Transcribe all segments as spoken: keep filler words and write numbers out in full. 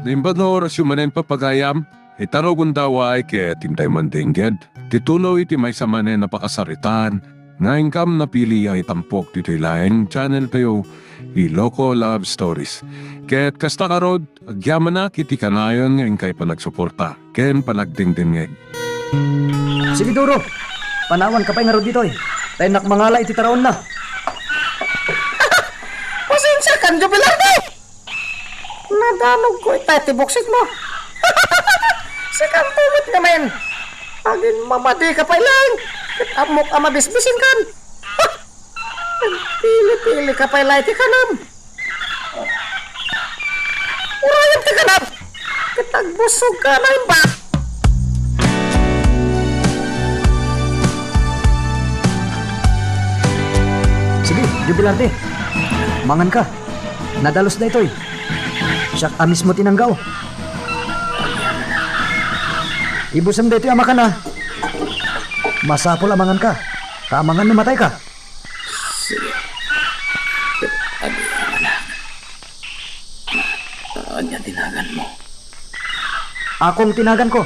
Naimbag nga orasyo manen, papagayam, ita rugonda, uray ket intay mandengngeg ti tuloy ti maysa manen a pakasaritaan nga inkam napili a itampok ditoy laeng channel tayo, Iloko Love Stories. Ket kasta ngarud, agyamanak iti kanayon nga inkay panagsuporta ken panagdengdengngeg. Sige, Duro. Panawanka pay ngarud ditoy. Ta innak mangala iti taraonna. Pasensiakan, Joe Velarde! Nadanogko itay ti buksitmo. Sikanto met ngamin. Aginmamadika pay laeng. Ket ammok a mabisbisinkan. Nagpili-pilika pay laeng ti kanam. Urayem ti kanam. Ket agbusogka, naimbag. Sige, Joe Velarde. Manganka. Nadalus daytoy. Siak a mismo ti nanggaw. Ibusem daytoy a makan a. Masapul a manganka. Ta amangan no matayka. Sige. Ket agyamanak. Ania ti naganmo? Akong ti naganko.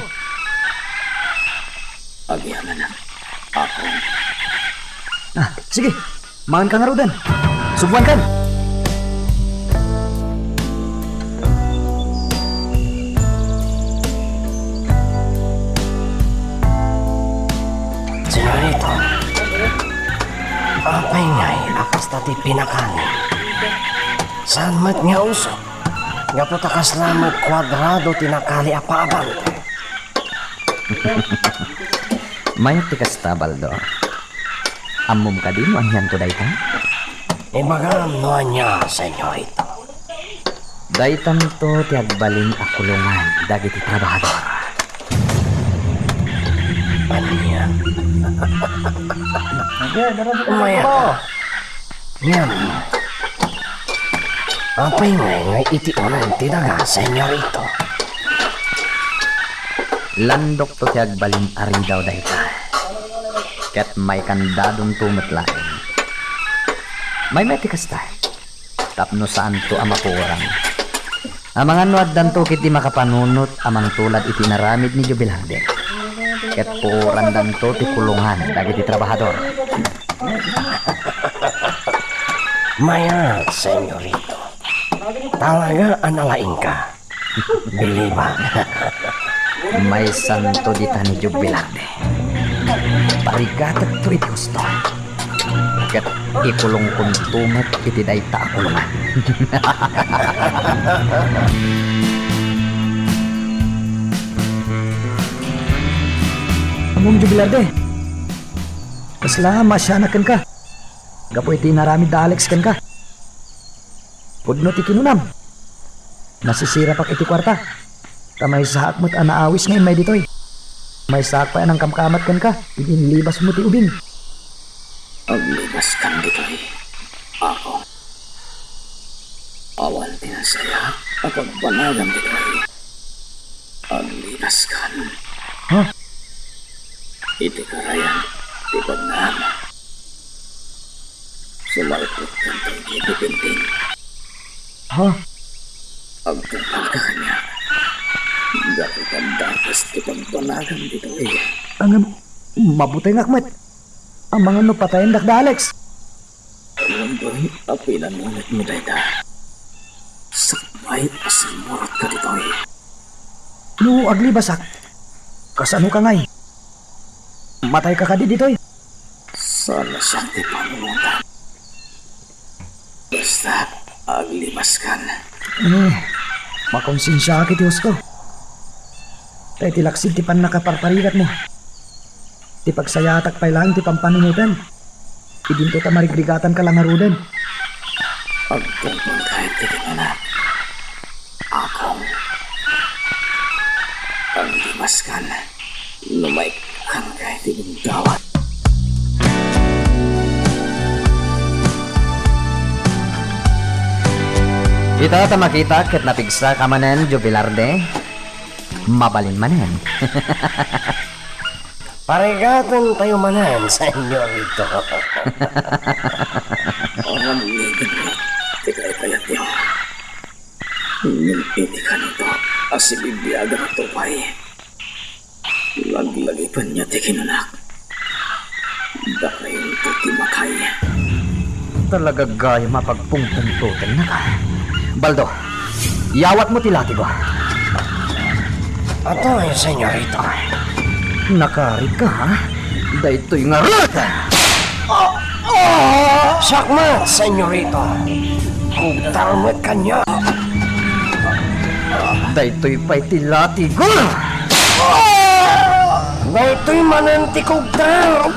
Agyamanak. Akong. Ah, sige. Manganka ngaruden. Subuankan. Señorito, apay ngay a kasta ti pinakali? Saan met nga usok? Gapu ta kasla met kuadrado ti nakali a paabante. Mayat ti kasta, Baldo. Ammom kadi no anianto dayta? Ibagam no ania, Señorito. Daytanto ti agbalin a kulongan dagiti trabahador. Ania? Mayat. Ngem, apay ngay nga iti unan ti daga, Señorito? Landokto ti agbalin a ridaw dayta. Ket maikandadonto met laeng. Maymayat ti kasta, tapno saanto a mapuoran. Amangan no addanto ketdi makapanunot a mangtulad iti inaramid ni Joe Velarde. Ket puorandanto ti kulongan dagiti trabahador. Mayat, Señorito. Talaga a nalaingka. Bilibak. Maysanto dita ni Joe Velarde. Parigatekto iti husto. Ket ikulongkonto met iti dayta a kulongan. Ammom, Joe Velarde, kasla maasianak kenka gapu iti inaramid da Alex kenka. Pudno ti kinunam. Nasisirapak iti kuarta. Ta maysaak met a naawis nga immay ditoy. Maysaak pay a nangkamkamat kenka idi inlibasmo ti ubing. Aglibaskan ditoy, Akong. Awan ti nasayaat a pagbanagam ditoy. Aglibaskan. Ha? Iti karayan ti pagnaam. Sumalputkan dagiti pintin. Ha? Agtungpalka kaniak. Gapu ta dakes ti pagbanagam ditoy. Ngem, mabutengak met. Amangan no patayendak da Alex. Awan pay a pinanunotmo dayta. Sakbay a simmurotka ditoy. No aglibasak, kasanoka ngay? Matayka kadi ditoy? Saan a siak ti panunotan. Basta, aglibaskan. Eh, makonsensiaak iti husto. Ta iti laksid ti pannakaparparigatmo, ti pagsayaatak pay laeng ti pampanunoten. Idinto ta marigrigatanka la ngaruden. Agtungpalka iti kinunam, Akong. Aglibaskan no maikkanka iti gundawat. Ita ta makita ket napigsaka manen, Joe Velarde. Mabalin manen. Parigaten tayo manen, Señorito. Awan ni ti kayatyo. Ngem iti kanito, A sibibiaganto pay. Laglagipenyo ti kinunak. Dakayonto ti makay. Talaga gayam a pagpungpungtotennaka. Baldo, yawatmo ti latigo. Atoy, senyorita. Nakaarigka, ha? Daytoy ngarud! Sakmat, senyorita. Kugtal met kaniak. Daytoy pay ti latigo! Daytoy manen ti kugtal!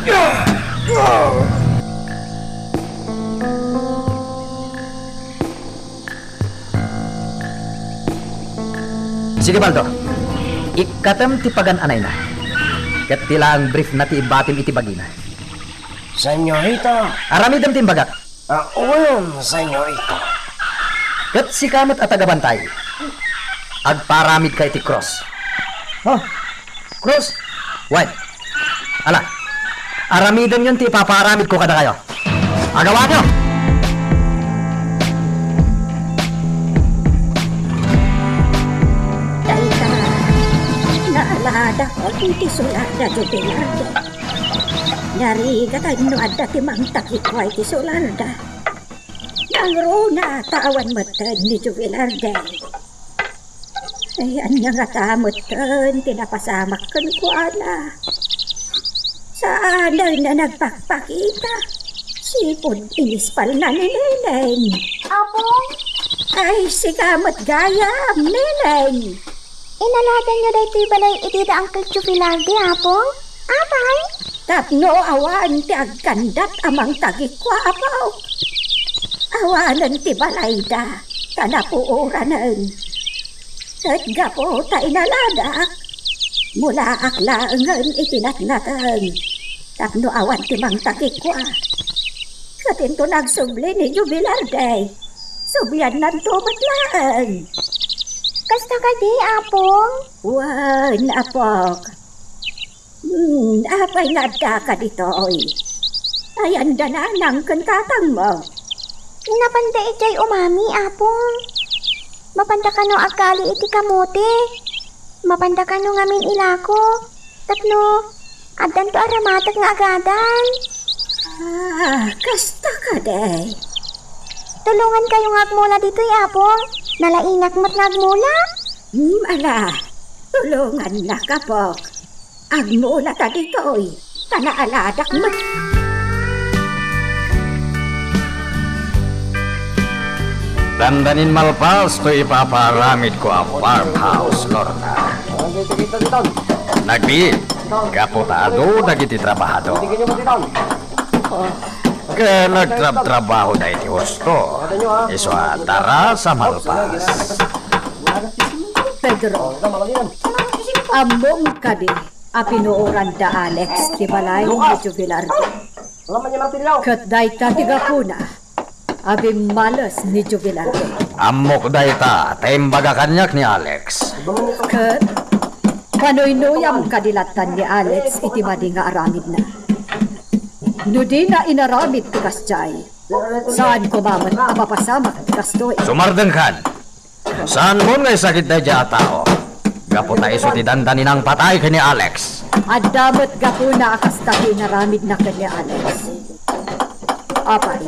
Sige, Baldo. Ikkatem ti pagan-anayna. Ket ti laeng briefna ti ibatim iti bagina. Senyorita. Aramidem ti imbagak. Ah, wen, senyorita. Ket sika met a tagabantay. Agpaaramidka iti krus. Oh, krus? Wen. Ala, aramidenyon ti ipapaaramidko kadakayo. Agawanyo! Dayta, naaladak iti sulat da Jubilarde. Narigat no adda ti mangtagikua iti sularda. Nangruna ta awan metten ni Jubilarde. Ay, ania ngata metten ti napasamak kenkuana? Saanen a nagpakpakita. Sipud inispalna ni Neneng. Apong? Ay, sika met gayam, Neneng. Inaladanyo daytoy balay idi da Uncle Jubilarde, Apong? Apay? Tapno awan ti agkandat a mangtagikua, Apok. Awanen ti balayda, ta napuoranen. Ket gapu ta inaladak, mulaak laengen iti natnateng tapno awan ti mangtagikua. Ket inton agsubli ni Jubilarde, subliannanto met laeng. Kasta kadi, Apong? Wen, Apok. Hmm, apay nga addaka ditoy? Ayan da nanang ken tatangmo? Napanda idiay umami, Apong. Mapanda kano agkali iti kamote. Mapanda kano ngamin ilako. Tapno, addanto a ramatek nga agadan. Ah, kasta kadi. Tulongan kayo nga agmula ditoy, Apong. Nalaingak met nga agmula. Hmm, ala, tulongannak, Apok. Agmula ta ditoy, ta naaladak met. Dandanin malpas toy ipapaaramidko a farmhouse, Lorna. Nagbiit, gapu ta adu dagiti trabahador. Ket nagtrabtrabahoda iti husto, isu a daras a malpas. Pedro, ammom kadi a pinuoran da Alex ti balay ni Jubilarde? Ket dayta ti gapuna a bimmales ni Jubilarde. Ammok dayta, ta imbaga kaniak ni Alex. Ket panuynuyam kadi lattan ni Alex iti madi nga aramidna. No dina inaramid ti kasdiay, saan koma met a mapasamak ti kastoy. Sumardengkan. Saanmon nga isakit daydiay a tao? Gapu ta isu ti dandaninang patay ken ni Alex. Adda met gapuna a kasta ti inaramidna ken ni Alex. Apay,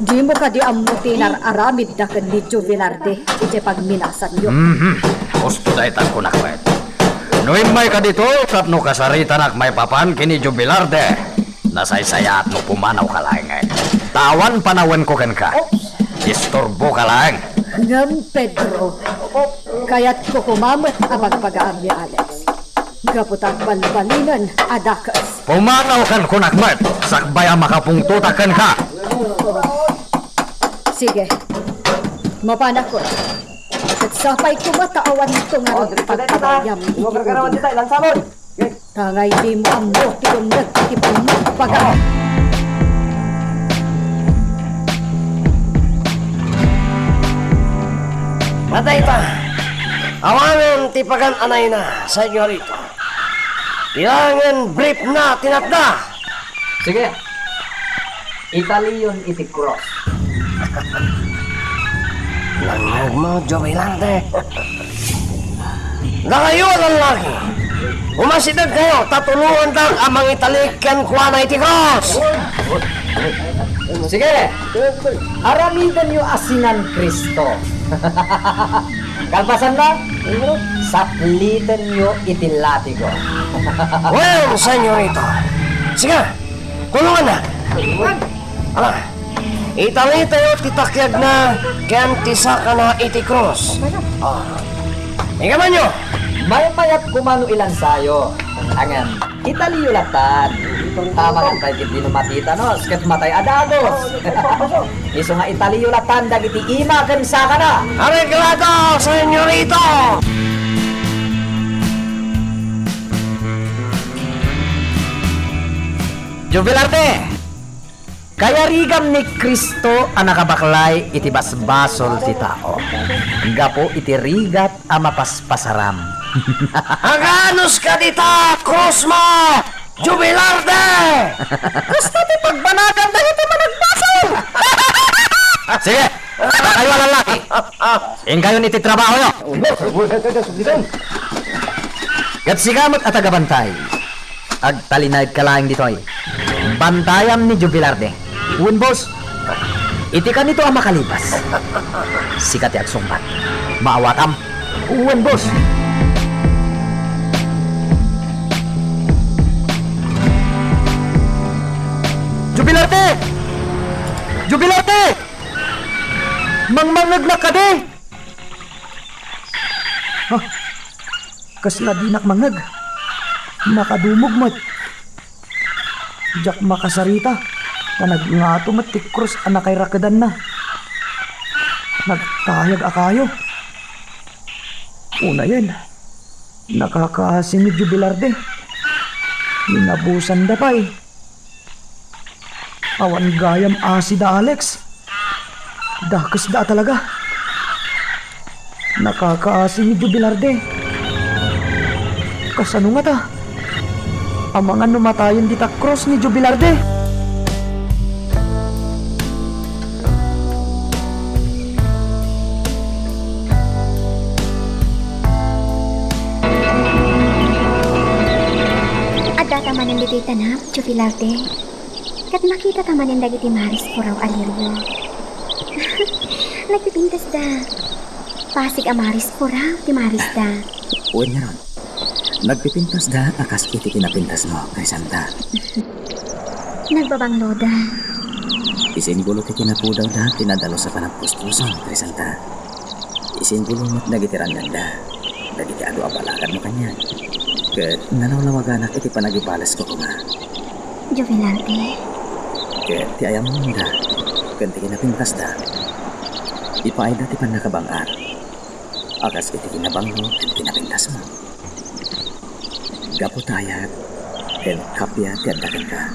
dimo kadi ammo ti inar-aramidda ken ni Joe Velarde iti pagminasanyo? Mhm. Husto dayta kunak met. No immayka ditoy tapno kasaritanak maipapan ken ni Joe Velarde, nasaysayaat no pumanawka laengen. Ta awan panawenko kenka. Isturboka laeng. Ngem, Pedro, kayatko koma met a bagbagaam ni Alex. Gapu ta agbalbalinen a dakes. Pumanawkan kunak met, sakbay a makapungtotak kenka. Sige. Mapanakon. Ket sapay koma ta awanto ngarud ti pagpabayam iti udi. Tangay dimo ammo ti dumngeg iti pannagbaga. Matay ta. Awanen ti pagan-anayna, senyorita. Kailangan brief na tinatda. Sige. Italiyon iti cross. Nangngegmo, Joe Velarde. Dakayo a lallaki, umasidegkayo ta tulongandak a mangitalik kenkuana iti krus. Sige, aramidenyo a sinan Cristo. Kalpasanna, saplitenyo iti latigo. Wen, senyorita. Sige, tulongannak. Ala, italitayo ti takiagna ken ti sakana iti krus. Ah. Ikamanyo. Maymayat koma no ilansayo. Ngem, italiyo lattan. Tama nga pay ket di no matitanos ket matay a dagus. Isu nga italiyo lattan dagiti ima ken sakana. Areglado, senyorito! Jubilarte! Kayarigam ni Cristo a nakabaklay iti basbasol ti tao, gapu iti rigat a mapaspasaram. Aganuska dita krusmo, Jubilarte! Kasta ti pagbanagan dagiti managbasol! Sige, dakayo a lallaki. Inkayon iti trabahoyo. Ket sika met a tagabantay, agtalinaedka laeng ditoy. Bantayam ni Jubilarte. Wen, boss. Iti kanito a makalibas, sika ti agsungbat. Maawatam. Wen, boss. Jubilarte! Jubilarte! Mangmangngegnak kadi? Ha? Kasla dinak mangngeg. Nakadumog met. Diak makasarita ta nagngato met ti krus a nakairakedanna. Nagtayag a kayo. Unayen, nakakaasi ni Jubilarte. Inabusanda pay. Awan gayam asi da Alex. Dakesda a talaga. Nakakaasi ni Jubilarte. Kasano ngata? Amangan no matayen dita krus ni Jubilarte. Addata manen ditoy tanap, Jubilarte. Ket makitata manen dagiti maris puraw a lirio. Nagpipintasda. Pasig a maris puraw ti marisda. Wen ngarud, nagpipintasda a kas iti kinapintasmo, Crisanta. Nagbabangloda. Isimbolo ti kinapudawda ti nadalus a panagpuspuson, Crisanta. Isimbolo met dagiti rannagda, dagiti adu a balakadmo kaniak. Ket nalawlawaganak iti panagibalesko koma. Jubilarte. Ket ti ayamonda ken ti kinapintasda, ipaayda ti pannakabang-at a kas iti kinabanglo ken kinapintasmo. Gapu ta ayat ken kappia ti adda kenka.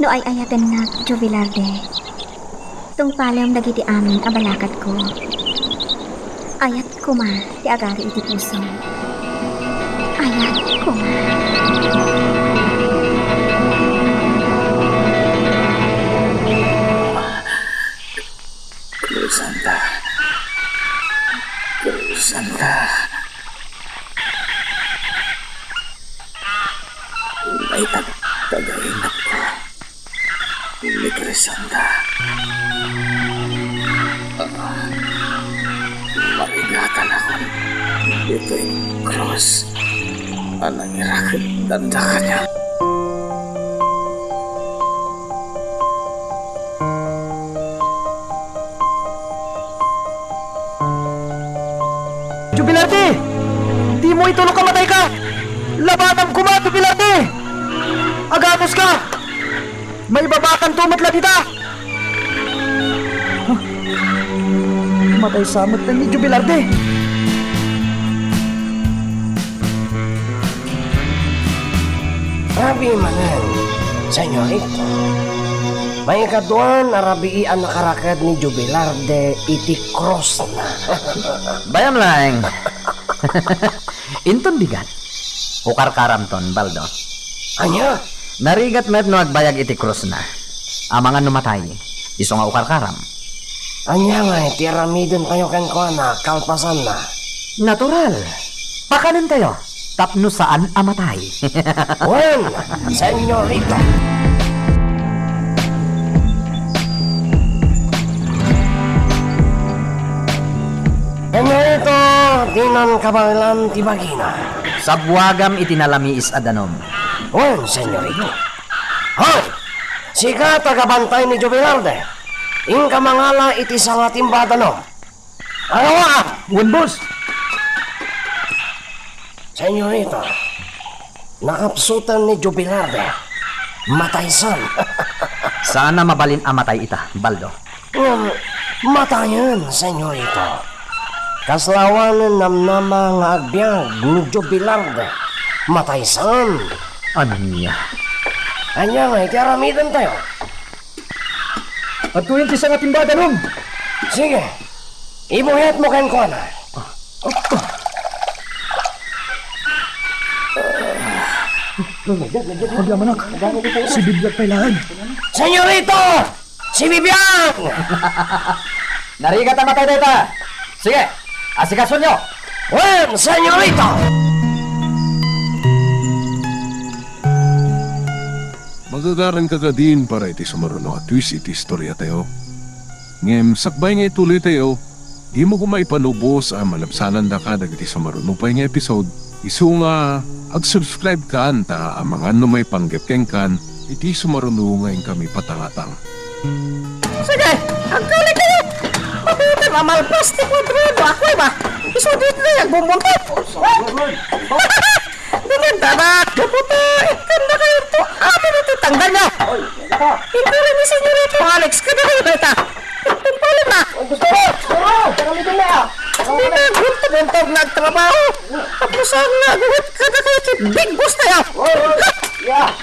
No ay-ayatennak, Jubilarte, tungpalem dagiti amin a balakadko. Ayat koma ti agari iti pusom. Ayat koma. Crisanta. Crisanta. Ay, tag-, tagainatko. Ni Crisanta. Ah, marigatanakon iti krus a nangirakeddanda kaniak. Jubilarte! Dimo itulok a matayka! Labanam koma, Jubilarte! Aganuska! Maibabakanto met la dita! Huh? Matay sa met ni Jubilarte! Rabii manen, senyorita. Maikaduan a rabii a nakaraked ni Jubilarte iti krusna. Bayam laeng. Inton bigat, ukarkaramton, Baldo. Ania? Narigat met no agbayag iti krusna. Amangan no matay, isu nga ukarkaram. Ania ngay ti aramidentayo kenkuana kalpasanna? Natural. Pakanentayo tapno saan a matay. Wen, senyorito. Senyorito, dinan kabaelan ti bagina. Sabbuagam iti nalamiis a danum. Wen, senyorito. Hoy! Sika, tagabantay ni Joe Velarde. Inka mangala iti sangatimba a danum. Ano nga? Wen, boss. Senyorito, nakapsutan ni Joe Velarde. Matay san. Saan a mabalin a matay ita, Baldo. Ngem, matayen, senyorito. Kasla awanen namnama nga agbiag ni Joe Velarde. Matay san. Ania? Ania nga iti aramidentayo? Adtoyen ti sangatimba a danum. Sige. Ibuhetmo kenkuana. Agyamanak, si Bibiag pay laeng. Senyorito! Si Bibiag! Narigat a matay dayta. Sige, asikasonyo. Wen, senyorito! Magagaranka kadin para iti sumaruno a twist iti istoriatayo. Ngem sakbay nga ituloytayo, dimo koma ipanubos a malabsanandaka dagiti sumaruno pay nga episode. Isu nga ag-subscribe kan ta amangan no maipanggep kenkan iti sumaruno nga inkami patangatang. Sige, agkaulikayo! Mabitin a malpas ti kuadrado, ako ba? Isu ditoy agbumbuntot! Dumagdanak, gapu ta inkannakayo to amin iti tanggalyo. Inkari ni Senyorito Alex kadakayo dayta. Impalinna. Gusto mo? Gusto mo? Karamitan na. Dita, gusto mo pag nagtrabaho. Tapos ang naguhit kadakayo ti big boss tayo.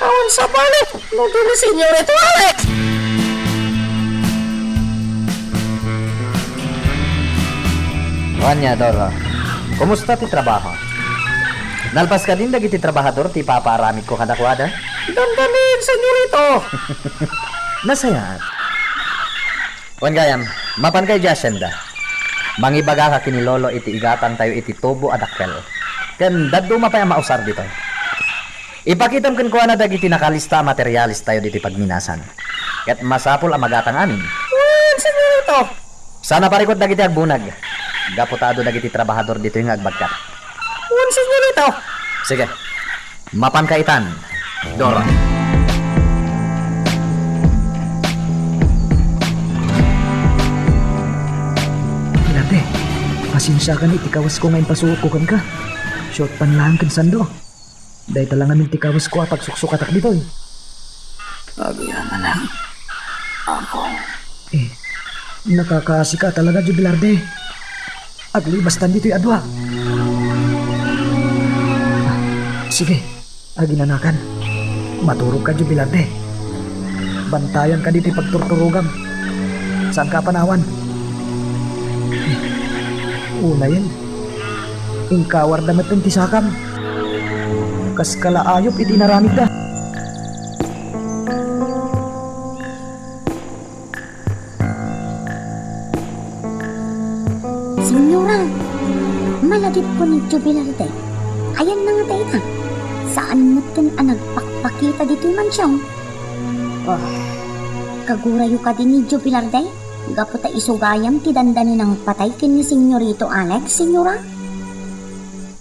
Awan sabali. Nagduli, Senyorito Alex! Ania, Dora, kumusta ti trabaho? Nalpas kadin dagiti trabahador ti ipapaaramidko kadakuada? Dandanin, Senyorito! Nasayaat. Wen gayam, mapanka idiay hacienda. Mangibagaka ken ni Lolo iti igatangtayo iti tubo a dakkel. Ken dadduma pay a mausar ditoy. Ipakitam kenkuana dagiti nakalista a materialistayo ditoy pagminasan. Ket masapul a magatang amin. Wen, Senyorito. Saan a parikut dagiti agbunag. Gapu ta adu dagiti trabahador ditoy nga agbagkat. Wen, Senyorito. Sige. Mapanka itan, Dora. Ilate, pasensiakan iti kawasko nga impasuotko kenka. Short pan laeng ken sando. Dayta la ngamin ti kawasko a pagsuksukatak ditoy. Agyamanak, Apo. Eh, nakakaasika talaga, Joe Velarde. Aglibastan ditoy a dua. Ah, sige, aginanakan. Maturogka, Joe Velarde. Bantayanka ditoy pagturturogam. Saanka a panawan. Eh, unayen. Inkawarda met ti sakam. Kas kalaayop iti inaramidda. Senyora, malagipko ni Joe Velarde. Ayanna nga dayta. Saan metten a nagpakpakita ditoy mansion. Oh, kagurayo kadi ni Joe Velarde? Gapu ta isu gayam ti dandaninang patay ken ni Senyorito Alex, Senyora?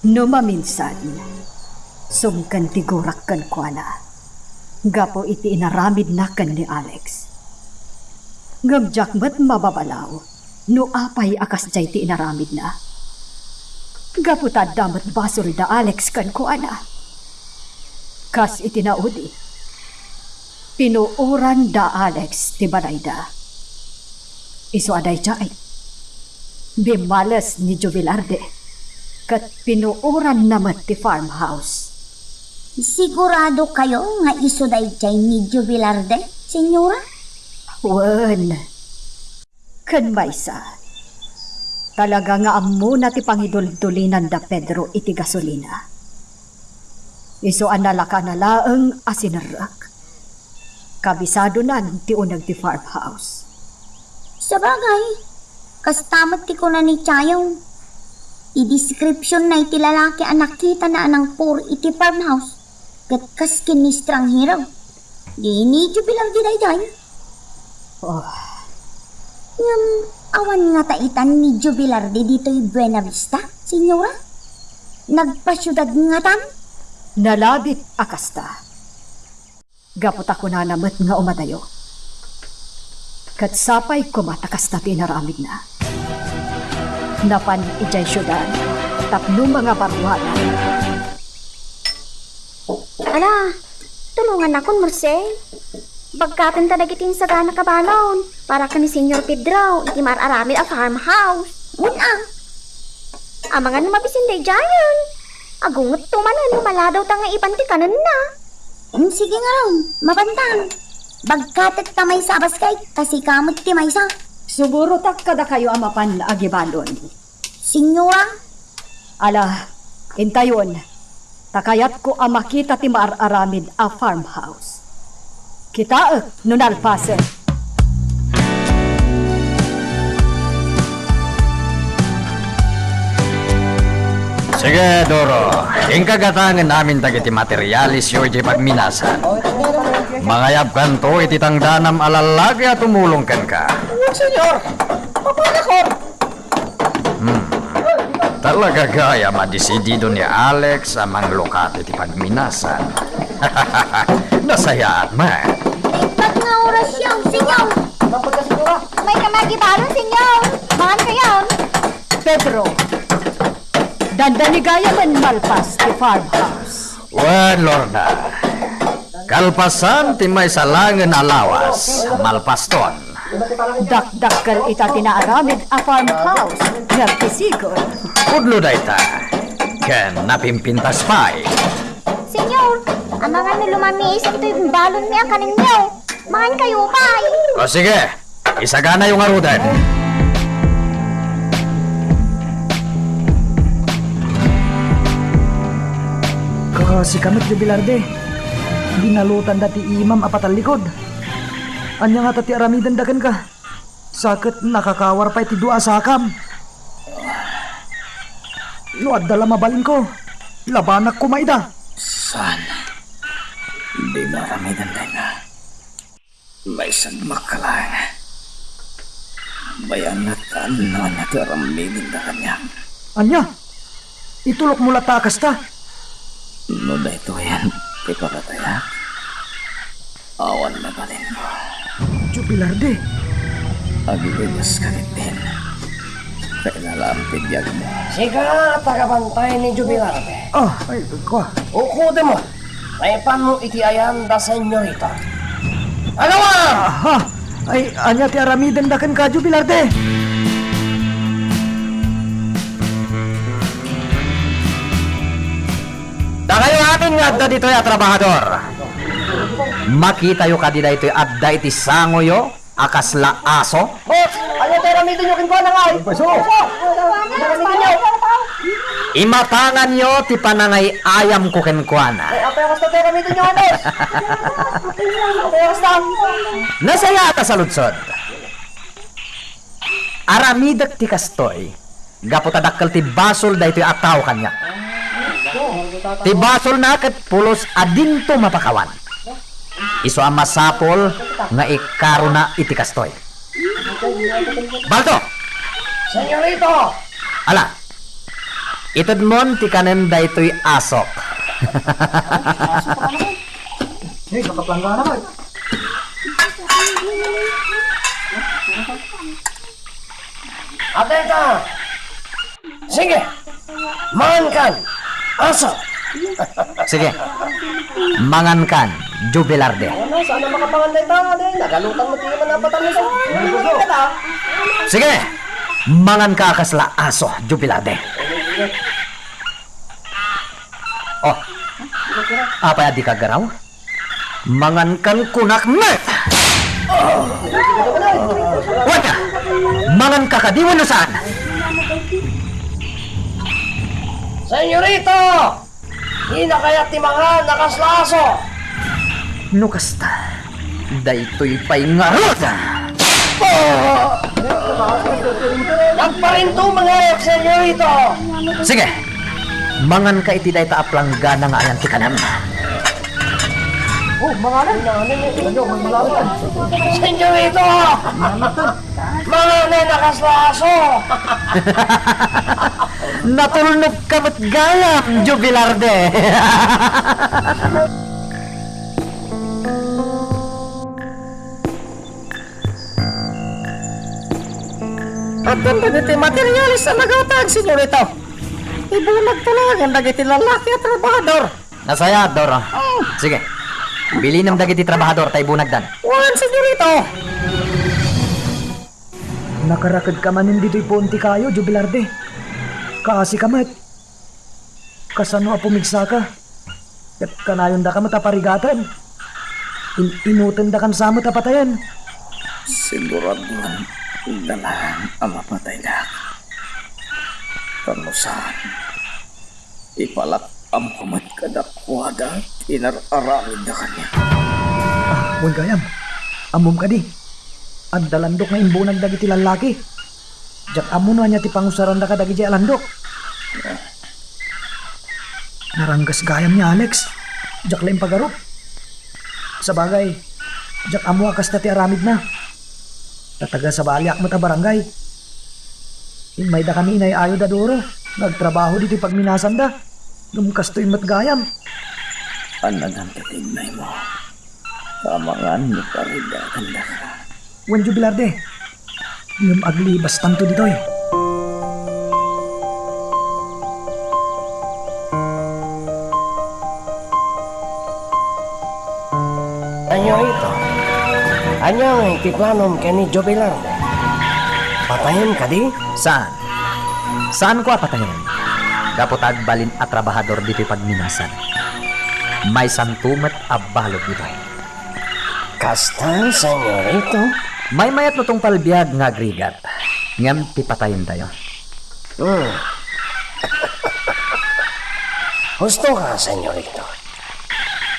No maminsan, sumken ti gurak kenkuana gapu iti inaramidna ken ni Alex. Ngem diak met mababalaw no apay a kasdiay ti inaramidna. Gapu ta adda met basol da Alex kenkuana. Kas iti naudi, pinuoran da Alex ti balayda. Isu a daydiay, bimmales ni Joe Velarde ket pinuoranna met ti farmhouse. Sigurado kayo nga isu daydiay ni Joe Velarde, Senyora? Wen. Ken maysa, talaga nga ammona ti pangiduldulinan da Pedro iti gasolina. Isu a nalakana laeng a sinerrek. Kabisadonan ti uneg ti farmhouse. Sabagay, kasta met ti kuna ni Chayo. Ti description na iti lalaki a nakitana a nangpur iti farmhouse, ket kas ken ni estranghero. Di ni Jubilar daydiay. Oh. Ngem awan ngata itan ni Jubilar ditoy Buena Vista, senyora? Nagpasiudad ngatan? Nalabit a kasta. Gapu ta kunana met nga umadayo. Ket sapay koma ta kasta ti inaramidna. Napan idiay siudad tapno mangabaruanan. Ala, tulongannakon, Merced. Bagkaten ta dagiti insaganaka balon para ken ni Señor Pedro iti mar-aramid a farmhouse. Wen a. Amangan no mabisin daydiayen. Agungetto manen no maladawta nga iban ti kanenna. Hmm, sige ngarud, mapantan. Bagkatek ta maysa a basket, ta sika met ti maysa. Sugurotak kadakayo a mapan agibalon. Senyora? Ala, intayon, ta kayatko a makita ti maar-aramid a farmhouse. Kitaek no nalpasen. Sige, Doro. Inka gatangen amin dagiti materialesyo idiay pagminasan. Mangayabkanto iti tangdanam a lallaki a tumulong kenka. Senyor, papanakon! Hmm. Talaga gayam a desidido ni Alex a manglukati ti pagminasan. Nasayaat met. Ibat nga orasyo, Senyor. Mayka nga agibalon, Senyor. Mangan kayon. Pedro, dandani gayamen malpas ti farmhouse. Wen, Lorna. Kalpasan ti maysa laengen a lawas, malpaston. Dakdakkel ita ti naaramid a farmhouse, ngem ti sigud. Pudno dayta, ken napimpintas pay. Senyor, amangan no lumamiis ditoy balonmi a kanenyo. Mangan kayo pay. O sige, isaganayo ngaruden. Ket sika met, Jubilarde, binalutanda ti imam a patallikod. Ania ngata ti aramidenda kenka? Sa ket nakakawar pay ti dua a sakam. No adda la mabalinko, labanak koma ida. Saan? Dimo aramiden dayta. Maysa a makkalang. Bayanatan no ania ti aramidenda kaniak. Ania? Itulokmo latta a kasta? No daytoyen ti pakatayak, awan mabalinko. Jubilarde. Aglugaska ketdin. Kainalaam ti biagmo. Sika a tagabantay ni Jubilarde. Ah, ay, kua. Ukodem. Maipanmo iti ayan da Senyorita. Agawa! Aha! Ay, ania ti aramidenda kenka, Jubilarde? Dakayo amin nga adda ditoy a trabahador. Makitayo kadi daytoy adda iti sangoyo a kasla aso? Oh, ania ti aramidenyo kenkuana ngay? Aso! Aramidenyo? Imatanganyo ti panangay-ayamko kenkuana. Ay, apay a kasta ti aramidenyo, anos? Apay a kasta? Nasayaat a saludsod. Aramidek ti kastoy. Gapu ta dakkel ti basol daytoy a tao kaniak. Ti basolna ket pulos a dinto mapakawan. Isu a masapul nga ikarona iti kastoy. Balto! Senyorito! Ala, itedmon ti kanen daytoy asok. Hey, nakaplanggana ka. Atay ka! Sige! Mangankan! Aso! Sige. Mangankan, Jubilarde. Ano, saan na makapangan na ito? Ano, nagalutan mo, di naman napatan mo ito. Sige! Manganka a kasla aso, Jubilarde. Oh, apay a dika aggaraw? Mangankan kunak met! Wen, manganka kadi wenno saan? Senyorito! Dina kayat ti mangan a kasla aso? No kasta, daytoy pay ngarud! Parinto, mga senyorito. Sige. Manganka iti dayta a planggana nga ayan ti kanam. Oh, manganan. Senyorito. Manganan a kasla aso. Natulnogka met gayam, Jubilarde. Addan dagiti materialis a nagatag, senyorito. Ibunagto laeng dagiti lallaki a trabahador. Nasayaat, Doro. Mm. Sige. Bilinem dagiti trabahador ta ibunagdan. Wen, senyorito. Nakarakedka manen ditoy puon ti kayo, Jubilarde. Kaasika met. Kasano a pumigsaka? Ket kanayondaka met a parigaten. In-, inutendakan sa met a patayen. Siguradoan da laeng a mapataydak. Kano saan, ipalak-amko met kadakuada ti inar-aramidda kaniak. Ah, wen gayam, ammom kadi, adda landok nga imbunag dagiti lallaki. Diak ammo no ania ti pangusaranda kadagiti a landok. Naranggas gayam ni Alex. Diak la impagarup. Sabagay, diak ammo a kasta ti aramidna. Ta taga-Sabaliak met a barangay. Immaydakami inay-ayo da Doro nga agtrabaho ditoy pagminasanda. Ngem kastoy met gayam. Annagan ti tignaymo. Amangan no parigatendaka. Wen, Jubilarde, ngem aglibastanto ditoy. Ania ita? Ania ngay ti planom ken ni Jubilarde? Patayen kadi? Saan? Saanko a patayen. Gapu ta agbalin a trabahador ditoy pagminasan. Maysanto met a balud ditoy. Kasta, senyorito? Maymayat no tungpal biag nga agrigat, ngem ti patayentayo. Hmm. Husto ka, senyorito.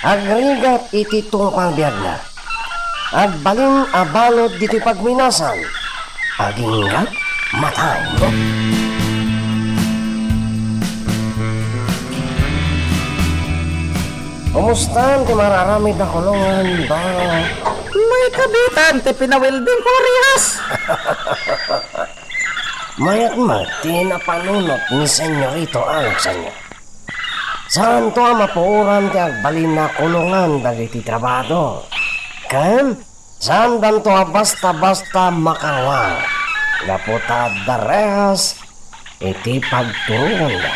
Agrigat iti tungpal biagna. Agbalin a balud ditoy pagminasan. Agingga matay. Kumustan ti mararamid a kulongan, ba? Maikabitan ti pinawelding ko a rihas. Mayat met ti napanunot ni Senyorito Alex ania. Saanto a mapuoran ti agbalin a kulongan dagiti trabahador. Ken saandanto a basta-basta makaruar gapu ta adda rehas iti pagturoganda.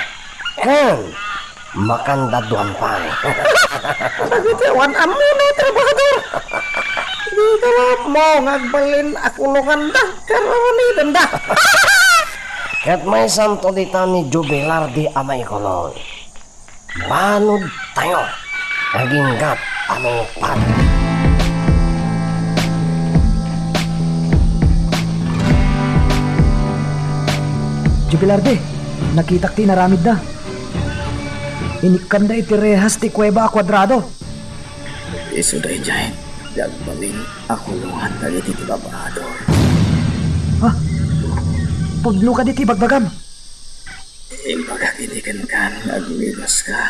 Ken makanda duan pay. Dagiti awan ammona a trabahador. Dida la ammo nga agbalin a kulonganda ken aramidenda. Ket maysanto dita ni Jubilardi a maikulong. Banudtayo, aginggat a mangpada. Jubilardi, nakitak ti inaramidda. Inikkanda iti rehas ti kuweba a kuadrado. Isu daydiay ti agbalin a kulongan dagiti trabahador. Ha? Pudno kadi ti ibagbagam? Imbagak idi kenka nga aglibaska.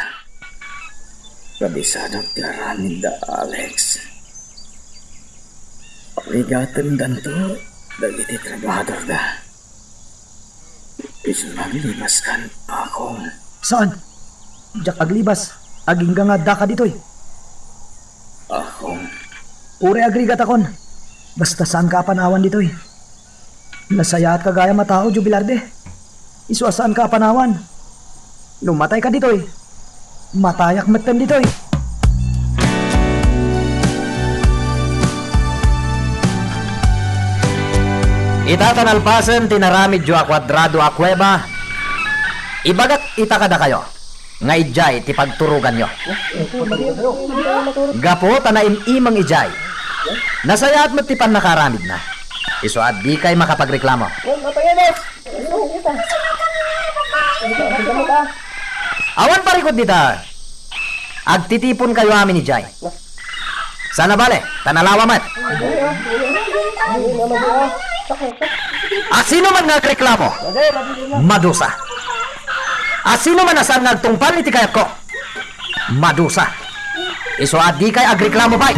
Kabisadak ti aramidda, Alex. Parigatendanto dagiti trabahadorda. Isu nga aglibaskan, Akong. Saan? Diak aglibas. Agingga nga addaka ditoy. Akong. Uray agrigatakon. Basta saanka a panawan ditoy. Nasayaatka gayam a tao, Jubilarde. Isu a saanka a panawan. No matayka ditoy, matayak metten ditoy. Ita ta nalpasen ti inaramidyo a kuadrado a kuweba, ibagak ita kadakayo nga idiay ti pagturoganyo. Gapu ta naim-imeng idiay, nasayaat met ti pannakaaramidna. Isu a dikay makapagreklamo. Awan parikut dita. Agtitiponkayo amin idiay. Sana bale, ta nalawa met. A sino man nga agreklamo, madusa. A sino man a saan nga agtungpal iti kayatko, madusa. Isu a dikay agreklamo pay.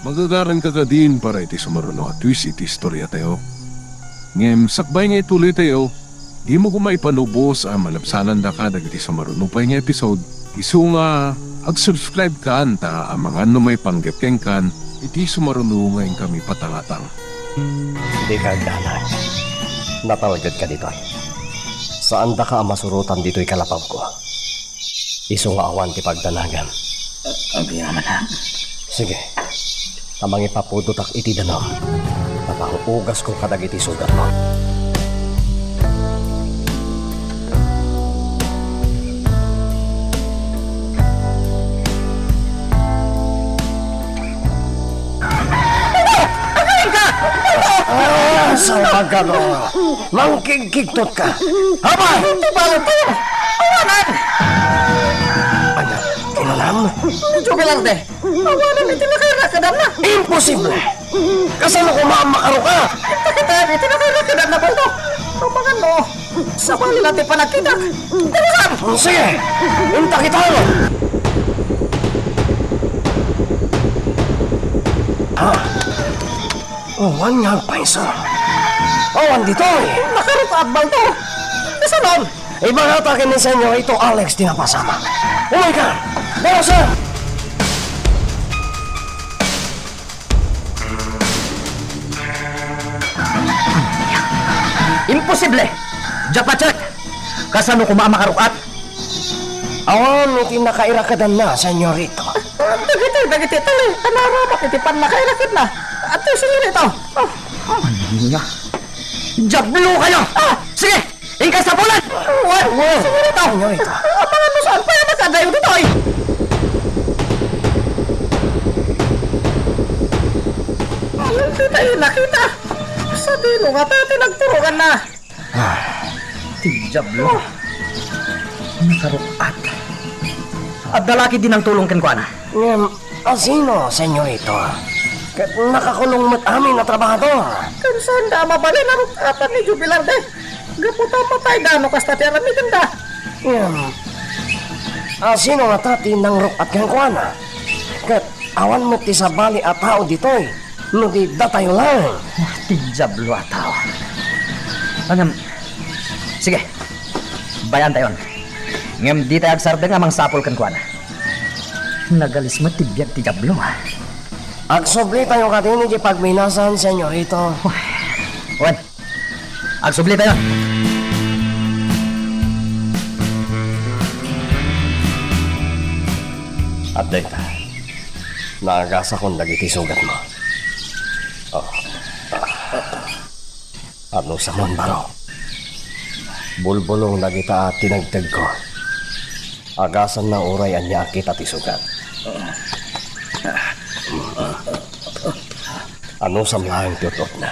Magagaranka kadin para iti sumaruno a twist iti istoriatayo. Ngem sakbay nga ituloytayo, dimo koma ipanubos a malabsanandaka dagiti sumaruno pay nga episode. Isu nga ag-subscribe kan ta amangan no maipanggep kenkan iti sumaruno nga inkami patangatang. Dika agdanag. Natalgedka ditoy. Saandaka a masurotan ditoy kalapawko. Isu nga awan ti pagdanagam. Agyamanak. Sige. Ta mangipapudotak iti danum. Ta pangugasko kadagiti sugatmo. Ah, salbagado. Mangkigkigtot ka. Apay! Iti balto! Awanan! Anya, kinunam? Jubilarte! Awanan iti nakairakadanna! Imposible! Kasano koma a makarukat? Iti nakairakadanna balto! Amangan no, sabali na ti panagkitak! Tawagan! Sige! Inta kita! Ah! Awan nga agpayso. Awan ditoy. Nakarukat balto. Kasanon? Ibagata ken ni Senyorito Alex ti napasamak. Umayka! Darasan! Imposible! Diak ma-check! Kasano koma a makarukat? Awan iti nakairakadanna, Senyorito. Dagiti, dagiti tali, a naaramak iti pannakairakadna. Ati, Senyorito. Ah, ah. Ania? Diablo kayo! Ah! Sige! Inka sapulan! Wa-, wa-, Senyorito! Senyorito. Amangan no saan pay a nakadayo ditoy? Alam ti tayo nakita. Sadino nga ta ti nagturonganna? Ah, ti Diablo. Nakarukat. Adda la ketdi nangtulong kenkuana. Ngem, asino, Senyorito? Ket nakakulong met amin a trabahador. Ken saanda a mabalin a rukatan ni Jubilar de. Gapu ta matayda no kasta ti aramidenda. Ngem, asino ngata ti nangrukat kenkuana? Ket awan met ti sabali a tao ditoy. No di datayo lang. Ah, ti Diablo a tao. Ngem, sige. Bayaentayon. Ngem ditayo agsardeng a mangsapul kenkuana. Nagalis met ti biag ti Diablo, ah. Agsublitayo kadin iti pagminasan, Senyorito. Wen. Agsublitayon. Adda ita. Naagasakon dagiti sugatmo. Oh. Anusamon, baro. Bulbulong dagita a tinegtegko. Agasanna uray ania a kita ti sugat. Anusam laeng ti ut-utna.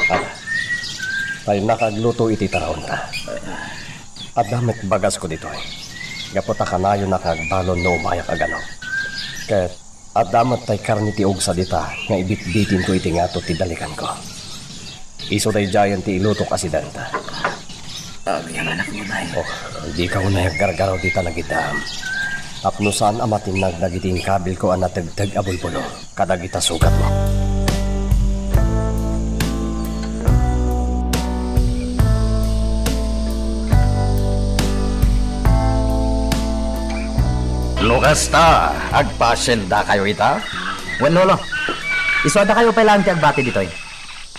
Ala, ta innak agluto iti taraonta. Adda met bagasko ditoy. Gapu ta kanayonak nga agbalon no umayak a ganok. Ket adda met tay karne ti ugsa dita nga ibitbitinko iti ngato ti dalikanko. Isu daydiayen ti ilutok a sidenta. Agyamanak, Unay. Oh, dika unay aggargaraw dita nagiddaam. Tapno saan a matinnag dagiti inkabilko a nategteg a bulbulong kadagita sugatmo. No kasta, agpasiendakayo ita? Wen, Lolo. Isu a dakayo pay laeng ti agbati ditoy.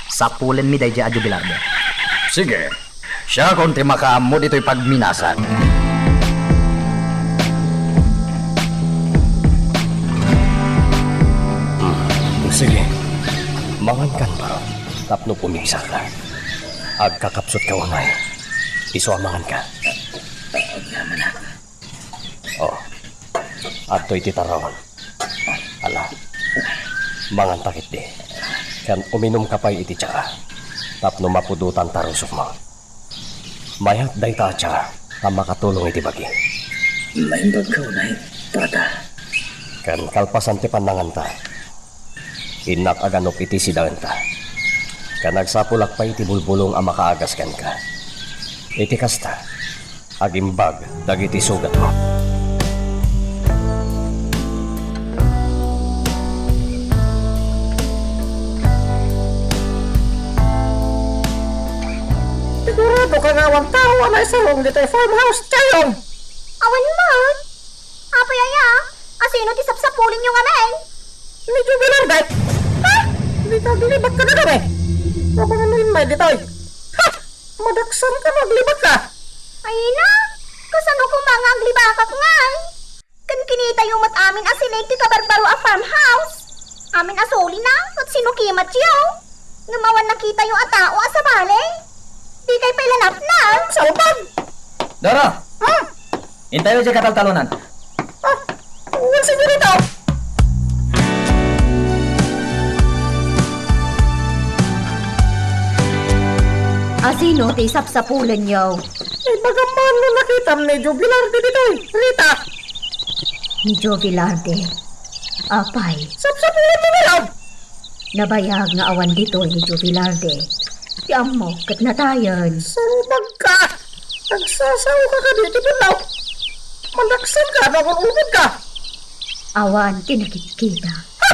Sapulenmi daydiay a Jubilar de. Sige. Siakon ti makaammo ditoy pagminasan. Hmm, sige. Mangankan, baro, tapno pumigsaka. Agkakapsutka unay. Isu a manganka. Oh, adtoy ti taraon. Ala, manganta ketdi. Ken uminumka pay iti tsaa tapno mapudotan ta rusokmo. Mayat dayta a tsaa ta makatulong iti bagi. Maimbagka unay, Tata. Ken kalpasan ti pannanganta, innak aganup iti sidaenta. Ken agsapulak pay iti bulbulong a makaagas kenka. Iti kasta, agimbag dagiti sugatmo. Sigurado ka nga awan tao a naisarong ditoy farmhouse, Chayong? Awan man. Apay aya? Asino ti sapsapulenyo ngamin? Ni Joe Velarde. Ha? Dika aglibak kadakami. Amangan no immay ditoy. Ha? Madaksan ka no aglibak ka. Ay na, kasano koma nga aglibakak ngay? Ken kinitayo met amin a sileg ti kabarbaro a farmhouse. Amin a sulina ket sinukimatyo. Ngem awan nakitayo a tao a sabali. Dikay pay la napna. Salbag! Doro! Ha? Intayo diay kataltalonan. Ah, wen, senyorita. Asino ti sapsapulenyo? Ibagam man no nakitam ni Joe Velarde ditoy, Rita. Ni Joe Velarde? Apay? Sapsapulenmi ngarud. Nabayag nga awan ditoy ni Joe Velarde. Ti ammok ket natayen. Salbag ka! Agsasao ka kadi iti pudno? Madaksan ka no agul-ulbod ka? Awan ti nakitkita. Ha!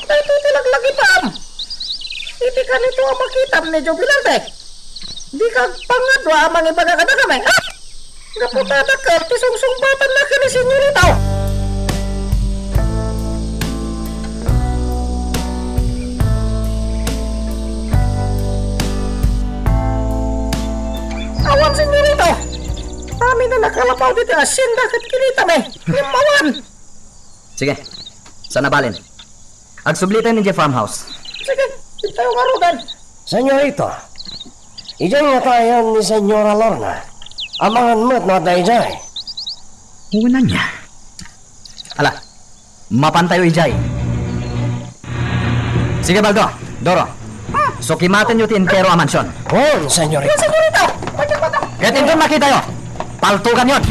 Daytoy ti laglagitam! Iti kanito a makitam ni Joe Velarde. Dika agpangadua a mangibaga kadakami, ha? Gapu ta dakkel ti sungsungbatanna ken ni Senyorita. Awan, Senyorita. Amin a nakalapaw ditoy asienda ket kinitami. Ngem awan. Sige. Saan a balin? Agsublitayo idiay farmhouse. Sige, intayo ngaruden. Senyorita, idiay ngatayen ni Senyora Lorna. Amangan met no adda idiay. Wen ania? Ala, mapantayo idiay. Sige, Baldo, Doro. Sukimatenyo ti entero a mansion. Wen, senyorita. Ket inton makitayo, paltuganyon.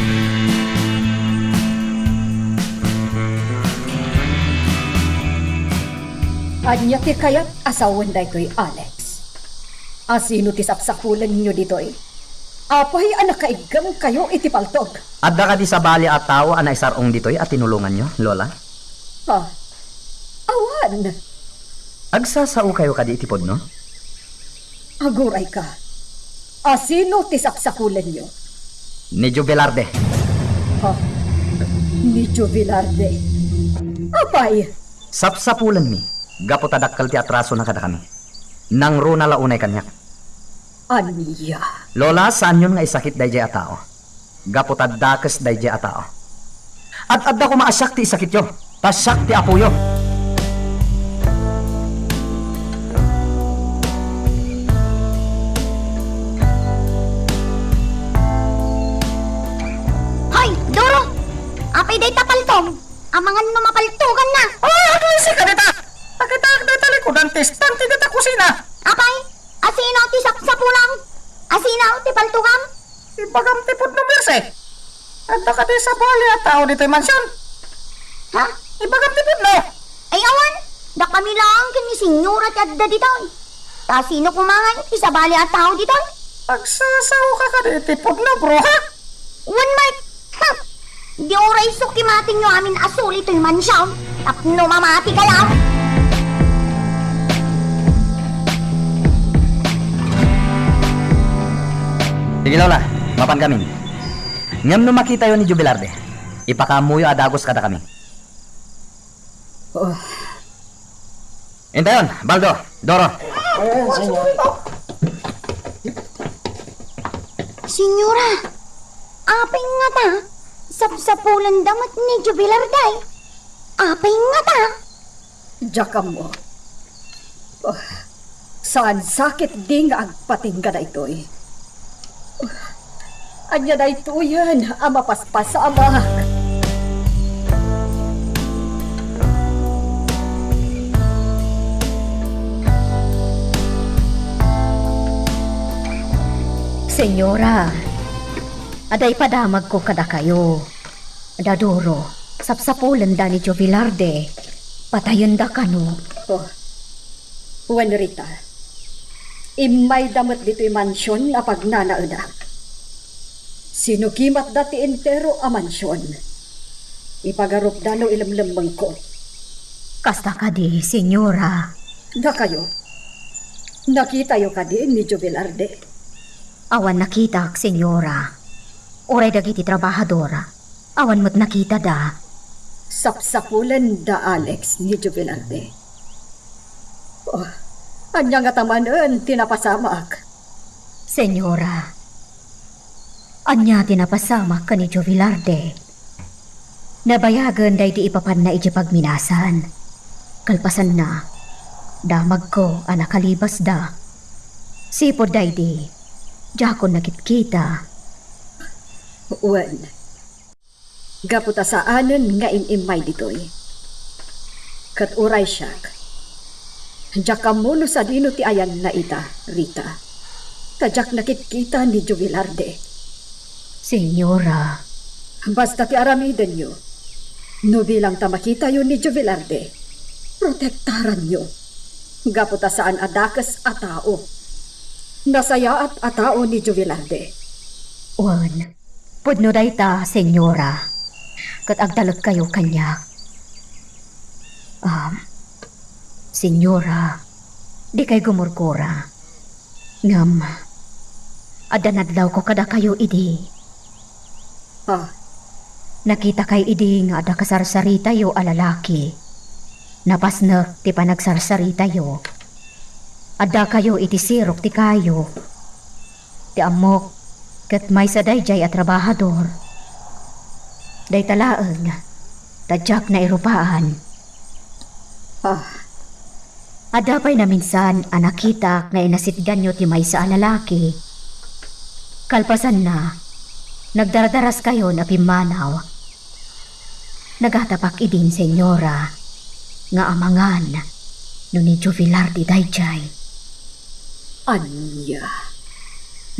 Ania ti kayat a sawen daytoy, Alex? Asino ti sapsapulenyo ditoy? Apay a nakaiggemkayo iti paltog? Adda kadi sabali a tao a naisar-ong ditoy a tinulonganyo, Lola? Ha? Awan. Agsasaokayo kadi iti pudno? Agurayka. Asino ti sapsapulenyo? Ni Joe Velarde. Ha? Ni Joe Velarde? Apay? Sapsapulenmi, gapu ta dakkel ti atrasona kadakami. Nangruna la unay kaniak. Ania? Lola, saanyon nga isakit daydiay a tao. Gapu ta dakes daydiay a tao. Ad-adda koma a siak ti isakityo, ta siak ti apoyo. Hoy, Doro! Apay dayta paltog? Amangan no mapaltuganna. Ah, aglisi ka dita! Nakitaak dayta likudan ti estante dita kusina. Apay, asino ti sapsapulam? Asino ti paltugam? Ibagam ti pudno, Merce. Adda kadi sabali a tao ditoy mansion? Ha? Ibagam ti pudno. Ay, awan. Dakami laeng ken ni Senyora ti adda ditoy. Ta sino koma ngay ti sabali a tao ditoy? Agsasaoka kadi iti pudno, bruha? Wen, Mike. Ha! Di uray sukimatenyo amin a suli toy mansion tapno mamati kayo. Sige, Lola, mapankamin. Ngem no makitayo ni Joe Velarde, ipakaammoyo a dagus kadakami. Oh. Intayon, Baldo, Doro. Senyora, apay ngata, sapsapulenda met ni Joe Velarde? Apay ngata? Diak ammo. Ah, saan sakit di nga agpatingga daytoy. Ania daytoyen a mapaspasamak? Senyora, adda ipadamagko kadakayo. Da Doro, Sapsapulenda ni Jovelarde. Patayenda kano. Oh. Wen, Rita. Immayda met ditoy mansion a pagnanaenak. Sinukimatda ti entero a mansion. Ipagarupda no ilemlemmengko. Kasta kadi, senyora? Dakayo. Nakitayo kadi ni Jovelarde? Awan nakitak, senyora. Uray dagiti trabahador, awan met nakitada. Sapsapulen da Alex ni Jovelarde. Oh, ania ngata manen ti napasamak? Senyora, ania ti napasamak ken ni Jovelarde? Nabayagen daydi ipapanna idiay pagminasan. Kalpasanna, damagko a nakalibasda. Sipud daydi, diakon nakitkita. Wen, gapu ta saanen nga in-immay ditoy. Ket uray siak, diak ammo no sadino ti ayanna ita, Rita. Ta diak nakitkita ni Jovelarde. Senyora. Basta ti aramidenyo, no bilang ta makitayo ni Jovelarde, protektaranyo. Gapu ta saan a dakes a tao. Nasayaat a tao ni Jovelarde. Wen, pudno dayta, senyora. Ket agtalekkayo kaniak. Um, senyora, dikay gumurgura. Ngem, adda nadlawko kadakayo idi. Ah. Nakitakay idi nga adda kasarsaritayo a lalaki. Napasnek ti panagsarsaritayo. Addakayo iti sirok ti kayo. Ti ammok, ket maysa daydiay a trabahador. Dayta laeng, ta diak nairupaan. Ah. Adda pay naminsan a nakitak nga inasitganyo ti maysa a lalaki. Kalpasanna, nagdardaraskayon a pimmanaw. Nagatapak idin, senyora, nga amangan no ni Jovelarde daydiay. Ania?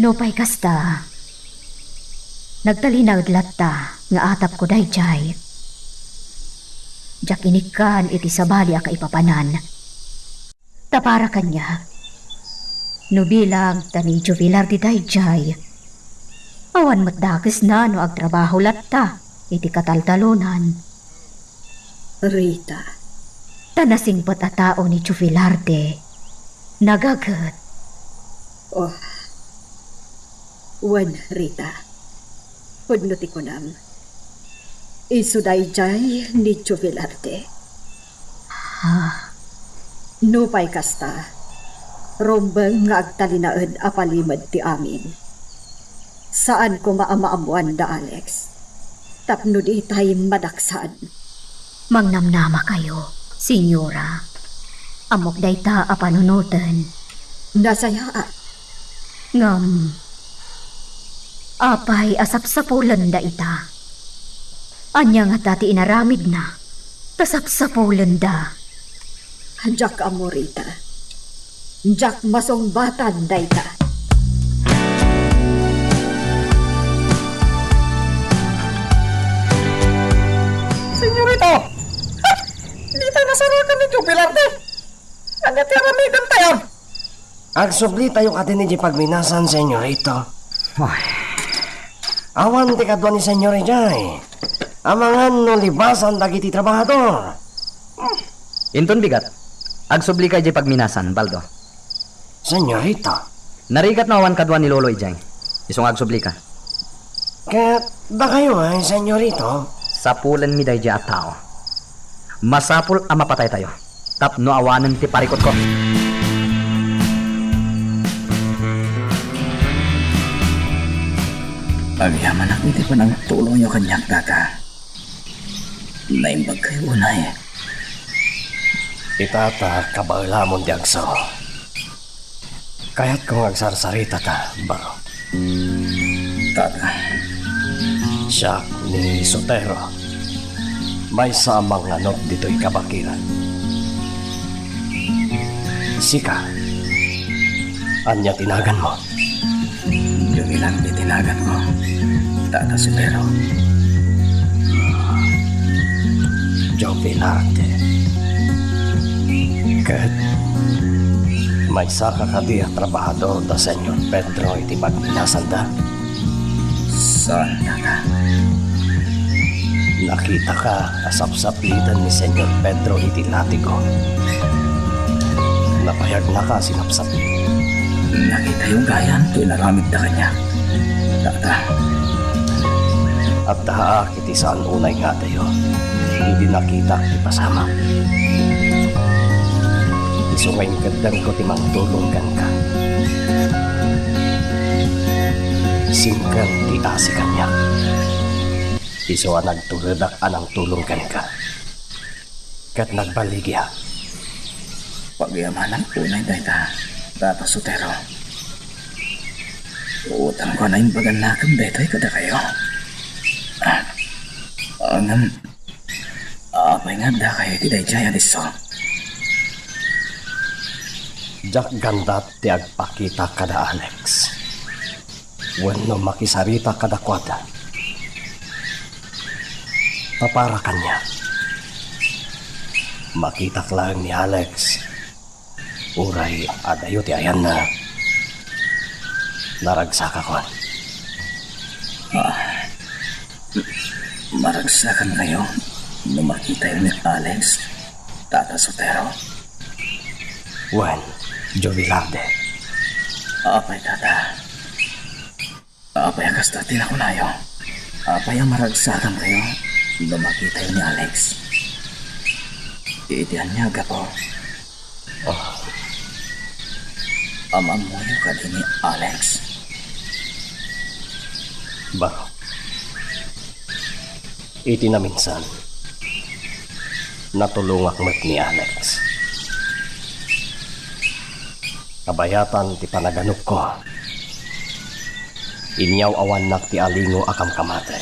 Nupay kasta, nagtalinaed latta nga atapko daydiay. Diak inikkan iti sabali a kaipapanan. Ta para kaniak, no bilang ta ni Jovelarde daydiay, awan met dakesna no agtrabaho latta iti kataltalonan. Rita. Ta nasingpet a tao ni Jovelarde. Nagaget. Oh. Wen, Rita. Pudno ti kunam. Isu daydiay ni Jovelarde. Ah. Nupay kasta, rumbeng nga agtalinaed a palimed ti amin. Saan koma a maammoan da Alex. Tapno ditay madaksan. Mangnamnamakayo, senyora. Ammok dayta a panunoten. Nasayaat. Ngem, apay a sapsapulenda ita? Ania ngata ti inaramidna ta sapsapulenda? Diak ammo, Rita. Diak masungbatan dayta. Senyorita! Ha? Dita nasarakan ni Jovelarde? Ania ti aramidentayo? Agsublitayo kadin idiay pagminasan, senyorito. Ay. Awan ti kadua ni senyor idiay. Amangan no libasan dagiti trabahador. Inton bigat, agsublika idiay pagminasan, Baldo. Senyorito. Narigat no awan kadua ni Lolo idiay. Isu nga agsublika. Ket dakayo ngay, senyorito? Sapulenmi daydiay a tao. Masapul a mapataytayo tapno awanen ti parikutko. Agyamanak iti panangtulongyo kaniak, Tata. Naimbag kayo unay. Itata, kabaelamon ti agsao. Kayatko nga agsarsarita ta, baro. Tata. Siak ni Sotero. Maysa a mangnganok ditoy kabakiran. Sika, ania ti naganmo? Jovelarde ti naganko, Tata Sotero. Joe Velarde. Ket maysaka kadi a trabahador da Señor Pedro iti pagminasanda? Saan, Tata. Nakitaka a sapsapliten ni Señor Pedro iti latigo. Napayagnaka a sinapsapli. Nakitayo gayam ti inaramidda kaniak, Tata. Addaak iti saan unay nga adayo, idi nakitak ti pasamak. Isu nga inkeddengko ti mangtulong kenka. Simken ti asi kaniak. Isu a nagturedak a nangtulong kenka. Ket nagballigiak. Pagyamanak unay dayta, Tata Sotero. Utangko a naimbagan nakon daytoy kadakayo. Ah, ngem, apay nga addakayo iti daydiay a disso? Diak gandat ti agpakita kada Alex. Wenno makisarita kadakuada. Ta para kaniak, makitak laeng ni Alex, uray adayo ti ayanna, naragsakakon. Ah, maragsakankayo no makitayo ni Alex, Tata Sotero? Wen, Joe Velarde. Apay, Tata? Apay a kasta ti nakunayo? Apay a maragsakankayo no makitayo ni Alex? Iti ania a gapu? Oh. Am-ammoyo kadi ni Alex? Barok. Iti naminsan, natulongak met ni Alex. Kabayatan ti panaganokko, inyaw-awannak ti alingo a kamkamate.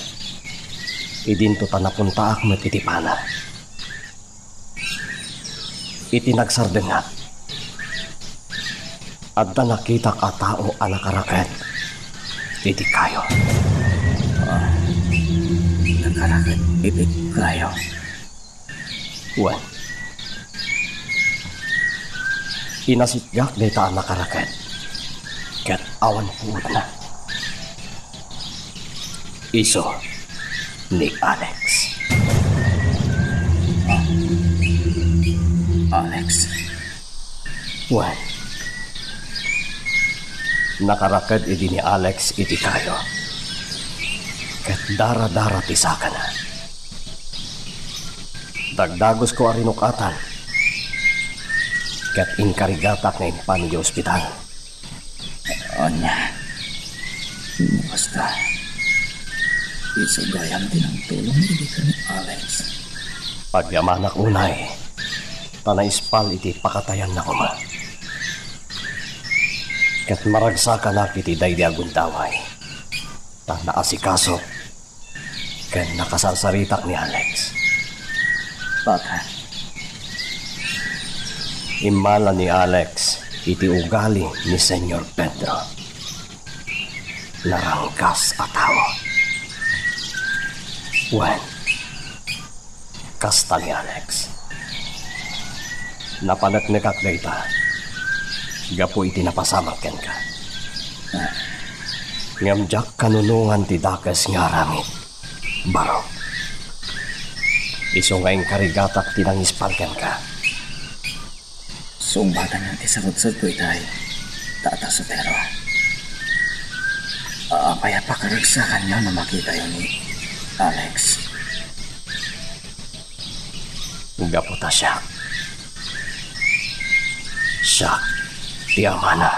Idinto ta napuntaak met iti pana. Iti nagsardengngak, adda nakitak a tao a nakaraket iti kayo. Ah, nakaraket iti kayo? Wen, inasitgak dayta a nakaraket, ket awan puotna. Isu ni Alex. Ah, Alex? Wen, nakaraket idi ni Alex iti kayo, ket dara-dara ti sakana. Dagdagusko a rinuk-atan, ket inkarigatak nga impan idiay ospital. Ania? No kasta, isu gayam ti nangtulong idi ken ni Alex. Pagyamanak unay, ta naispal iti pakatayanna koma. Ket maragsakanak iti daydi a gundaway, ta naasikasok ken nakasarsaritak ni Alex. Bakit? Immala ni Alex iti ugali ni Señor Pedro. Naranggas a tao. Wen, kasta ni Alex. Napaneknekak dayta gapu iti napasamak kenka. Ngem diak kanunongan ti dakes nga aramid, Barok. Isu nga inkarigatak ti nangispal kenka. Sungbatanyo ti sarudsodko itay, Tata Sotero. Apay a pakaragsakanyo no makitayo ni Alex? Gapu ta siak. Siak ti amana.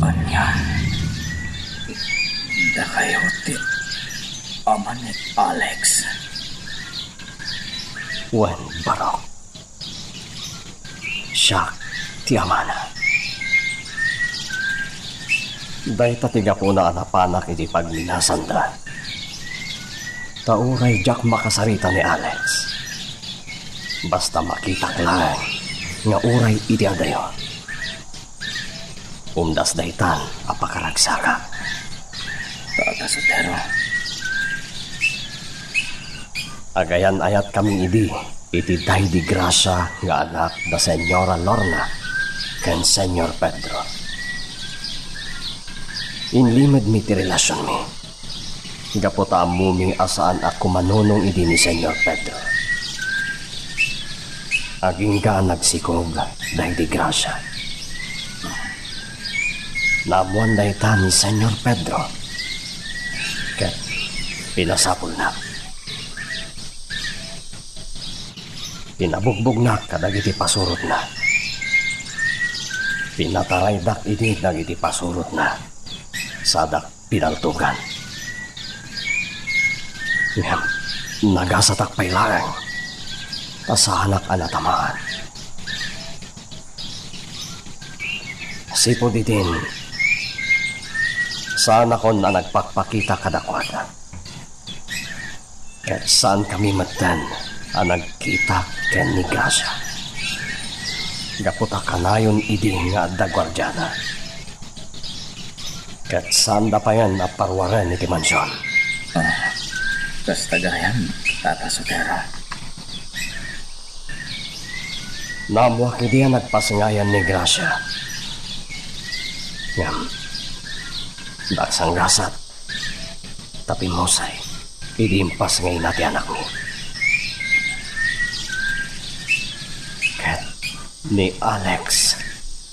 Ania? Dakayo ti ama ni Alex? Wen, Barok. Siak ti amana. Dayta ti gapuna a napanak iti pagminasanda. Ta uray diak makasarita ni Alex, basta makitak laeng nga uray iti adayo, umdas daytan a pakaragsakak. Tata Sotero, Agayan-ayatkami idi iti daydi grasia nga anak da Señora Lorna ken Señor Pedro. Inlimedmi ti relasionmi gapu ta ammomi a saan a kumanunong idi ni Señor Pedro. Agingga a nagsikog daydi grasia. Naammoan dayta ni Señor Pedro ket pinasapulna. Pinabugbognak kadagiti pasurotna. Pinataraydak idi dagiti pasurotna. Sadak pinaltogan. Ngem nagasatak pay laeng ta saanak a natamaan. Sipud idin, saanakon a nagpakpakita kadakuada. Ket saankami metten a nagkita ken ni Gracia. Gapu ta kanayon idi nga adda guardiana. Ket saanda payen a paruaren iti mansion. Ah, kasta gayam, Tata Sotero. Naammoak idi a nagpasngayan ni Gracia. Ngem, nagsanggasat ta pimmusay idi impasngayna ti anakmi. Ket ni Alex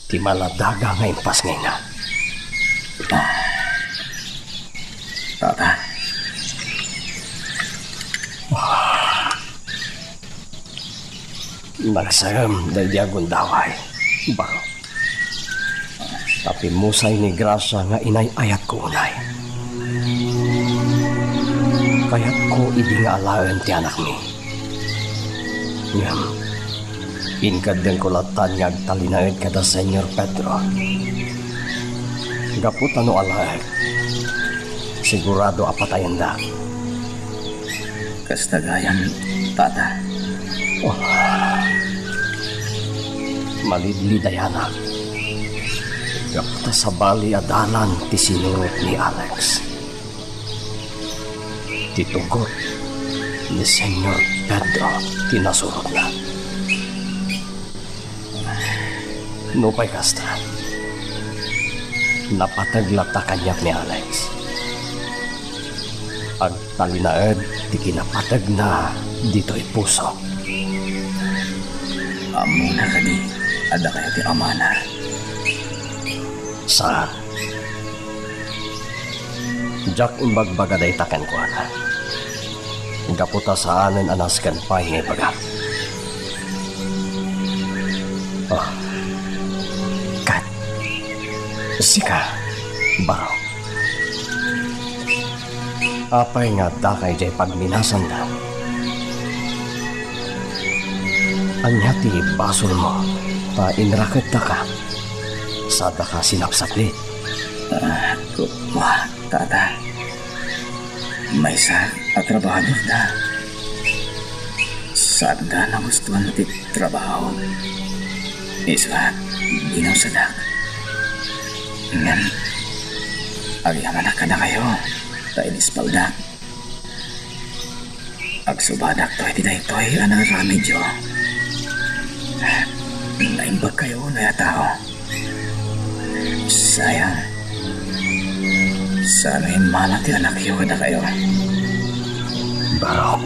ti maladaga nga impasngayna. Tata. Nagsarem daydi a gundaway, barok. Ta pimmusay ni Gracia nga inay-ayatko unay. Kayatko idi nga alaen ti anakmi. Ngem, inkeddengko lattan nga agtalinaed kada Señor Pedro. Gapu ta no alaek, sigurado a patayendak. Kasta gayam, Tata. Oh. Malidlidayanak. Gapu ta sabali a dalan ti sinurot ni Alex. Ti tugot ni Señor Pedro ti nasurotna. Nupay kasta, napateg latta kaniak ni Alex. Agtalinaed ti kinapategna ditoy puso. Ammona kadi a dakayo ti amana? Saan. Diak imbagbaga dayta kenkuana. Gapu ta saanen a nasken pay nga ibagak. Oh. Ket sika, barok. Apay nga addaka idiay pagminasanda? Ania ti basolmo ta inrakeddaka? Sadaka sinapsaplit. Ah, kua, Tata. Maysa a trabahadorda. Saanda nagustuan ti trabaho. Isu a dinawsadak. Ngem, agyamanak kadakayo ta inispaldak. Agsubadakto iti daytoy a naaramidyo. Naimbag kayo, noy a tao. Sayang. Saan a immala ti anakyo kadakayo? Barok.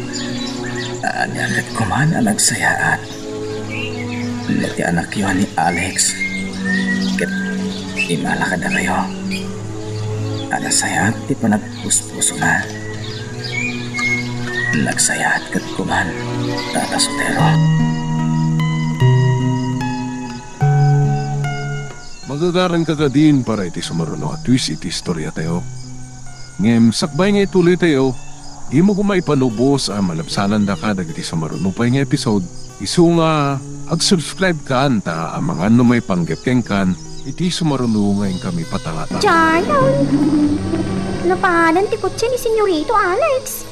Ania ket koman a nagsayaat no ti anakyo a ni Alex ket immala kadakayo? A nasayaat ti panagpuspusona. Nagsayaat ket koman, Tata Sotero. Magagaranka kadin para iti sumaruno a twist iti istoriatayo. Ngem sakbay nga ituloytayo, dimo koma ipanubos a malabsanandaka dagiti sumaruno pay nga episode, isu nga ag-subscribe kan ta amangan no maipanggep kenkan iti sumaruno nga inkami patalatan. Charles! Napanan ti kotse ni Senyorito Alex.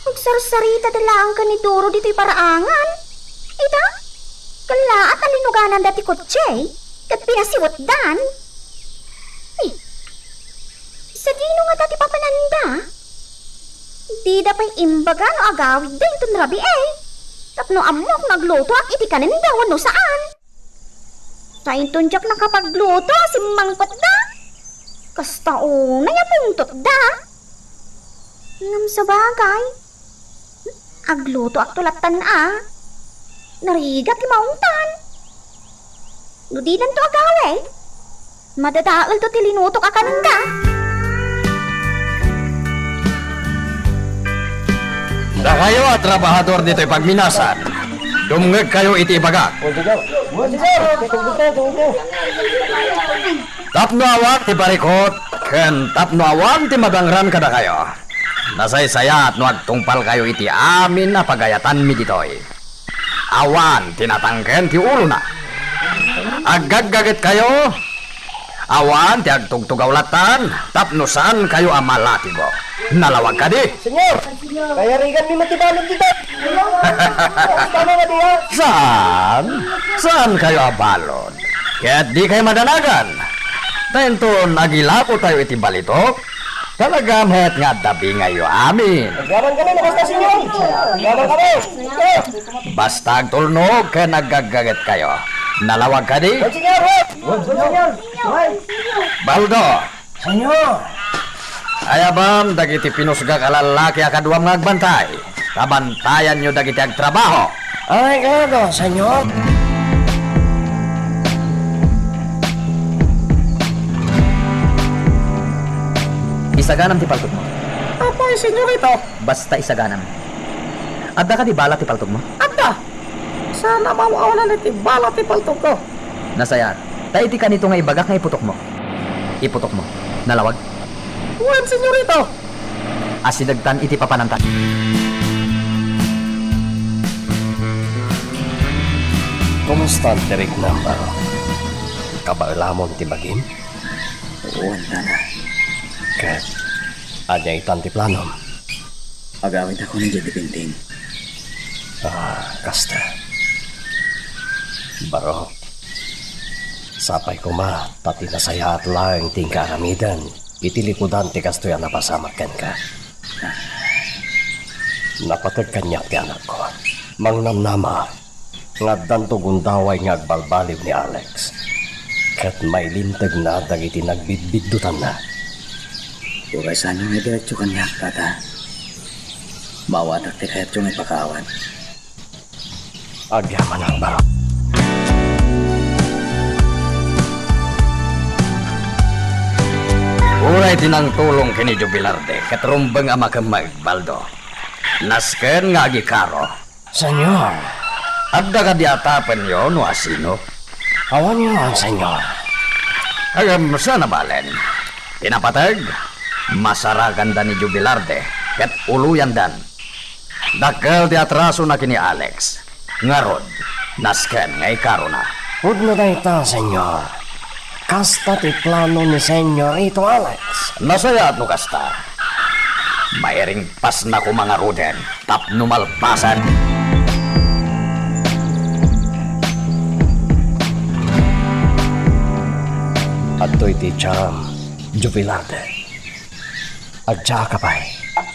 Agsarsarita da laeng ken ni Doro ditoy paraangan. Ita, kallaat a linugananda ti kotse, ket pinasiwetdan. Eh, sadino ngata ti papananda? Dida pay imbaga no agawidda inton rabii. Tapno ammok no aglutoak iti kanenda wenno saan. Ta inton diak nakapagluto a simmangpetda, kasta unay a pungtotda. Ngem sabagay, aglutoakto lattan a. Narigat ti maungtan. No didanto agawid, madadaelto ti linutok a kanenda. Dakayo a trabahador ditoy pagminasan, dumngegkayo iti ibagak. Tapno awan ti parikut, ken tapno awan ti madangran kadakayo, nasaysayaat no agtungpalkayo iti amin a pagayatanmi ditoy. Awan ti natangken ti ulona. Aggaggagetkayo. Awan ti agtugtugaw lattan tapno saankayo a malatigo. Nalawag kadi? Senyor, kayariganmi met ti balud dita. Tama nga diya? Saan? Saankayo a balud? Ket dikay madanagan. Ta inton agilakotayo iti balitok, talaga met nga adda bingayyo amin. Agyaman kami, no kasta, senyor. Agyaman kami. Basta agtulnog ken aggaggagetkayo. Nalawag kadi? Wen, senyor, wen. Wen, senyor. Wen. Baldo. Senyor. Ayabam dagiti pinusgak a lallaki a kaduam nga agbantay. Tabantayanyo dagiti agtrabaho. Ay, kado, senyor. Isaganam ti paltogmo. Apay, senyorito? Basta isaganam. Adda kadi bala ti paltogmo? Adda. Saan a maam-awanan iti bala ti paltogko. Nasayaat. Ta iti kanito nga ibagak nga iputokmo. Iputokmo. Nalawag? Wen, senyorito. Asidegtan iti papananta. Kumustan ti riknam, Baro? Kabaelamon ti bagim? Wen, Tata. Ket ania itan ti planom? Agawidakon idiay Bibinting. Ah, kasta. Barok, sapay koma ta ti nasayaat laeng ti inka aramiden iti likudan ti kastoy a napasamak kenka. Napateg kaniak ti anakko. Mangnamnama nga addanto gundaway nga agbalbaliw ni Alex, ket mailimtegna dagiti nagbidbiddutanna. Uray saanyo nga idiretso kaniak, Tata, maawatak ti kayatyo nga ipakaawat. Agyamanak, Baro. Uray ti nangtulong ken ni Jubilarde ket rumbeng a makemmeg, Baldo. Nasken nga agikaro. Senyor. Adda kadi atapenyo no asino? Awan nga, Senyor. Agam, saan a balen. Ti napateg, masaraganda ni Jubilarde ket uloyandan. Dakkel ti atrasona ken ni Alex. Ngarud, nasken nga ikarona. Pudno dayta, Senyor. Kasta ti plano ni Senyorito Alex. Nasayaat no kasta. Mairingpasna koma ngaruden tapno malpasen. Adtoy ti tiam, Jubilarde. Agtiaka pay.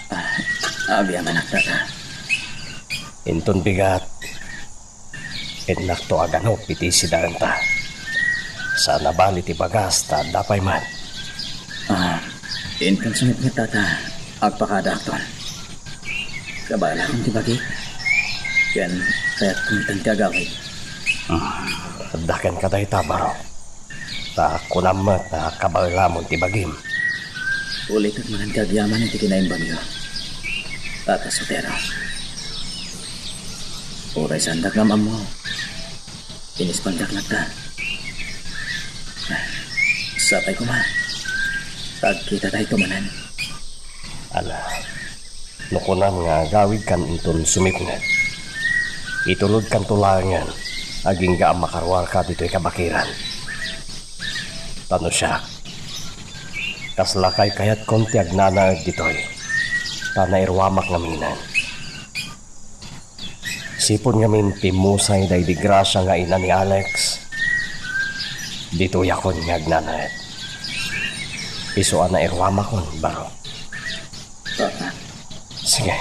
Ah, agyamanak, Tata. Inton bigat, innakto a ganup iti sidaenta. Saan a bali ti bagas ta adda pay met. Ah, inton sumipnget, Tata, agpakadaakton. Kabaelakon ti bagik, ken kayatko met ti agawid. Hmm, adda kenka dayta, Barok. Ta kunam met a kabaelamon ti bagim. Ulitek manen ti agyaman iti kinaimbagyo, Tata Sotero. Uray saandak nga maammo, inispandak latta. Sapay koma ta agkitatayto manen. Ala, no kunam nga agawidkan inton sumipnget, itulodkanto laengen agingga a makaruarka ditoy kabakiran. Ta no siak, kasla kaykayatko ti agnanaed ditoy, ta nairuamak ngaminen. Sipud ngamin ti musay daydi grasia nga ina ni Alex, ditoyakon nga agnanaed. Isu a nairuamakon, Barok. Tata, Sige.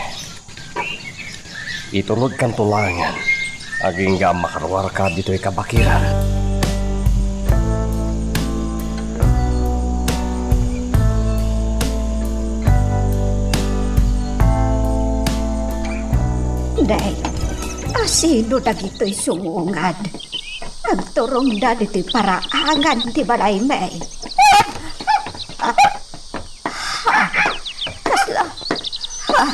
Iturogkanto laengen, agingga a makaruarka ditoy kabakiran. Nay, asino dagitoy sumungad? Agturongda ditoy paraangan ti balaymi. Ha? Kasla? Ha?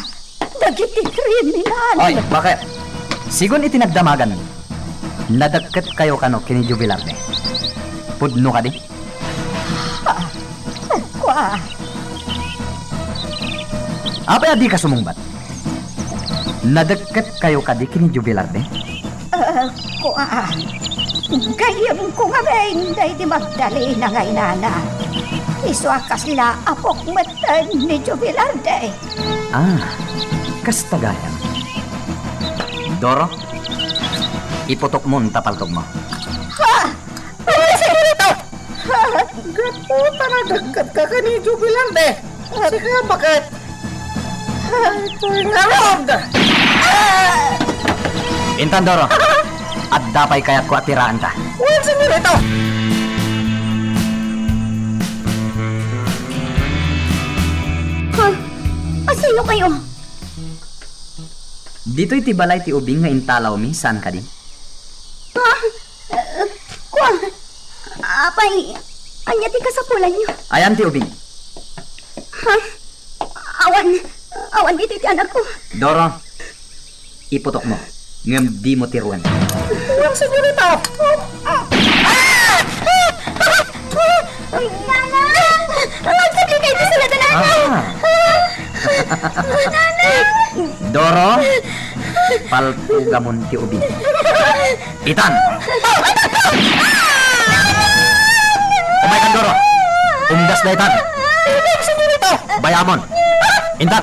Dagiti kriminal. Oy, bakit? Sigun iti nagdamagan, nadekket kayo kano ken ni Jubilarde? Pudno kadi? Ha? Kua. Apay a dika sumungbat? Nadekket kayo kadi ken ni Jubilarde? Ah, kua. Gayyemko ngamin daydi Magdalena nga inana. Isu a kasla apok metten ni Jubilarde. Ah, kasta gayam. Doro, iputokmon ta paltogmo. Ha? Ano, señorito? Gapu ta nadekketka ken ni Jubilarde. Sika, bakit? Itoy ngarud! Intan, Doro, adda pay kayatko a tiraenta. Wen, señorito! Ha? Asino kayo? Ditoy ti balay ti ubing nga intalawmi, saan kadi? Ha? Eh, kua, apay, ania ti kasapulanyo? Ayan ti ubing. Ha? Awan, awan iti ti anakko. Doro, iputokmo, ngem dimo tiruen. Wen, señorita. Nanang! Agsubli kayo sa ladanay! Ah. Nanang! Doro, paltugamon ti ubing. Itan! Umaykan, Doro! Umdas daytan! Bayamon! Intan!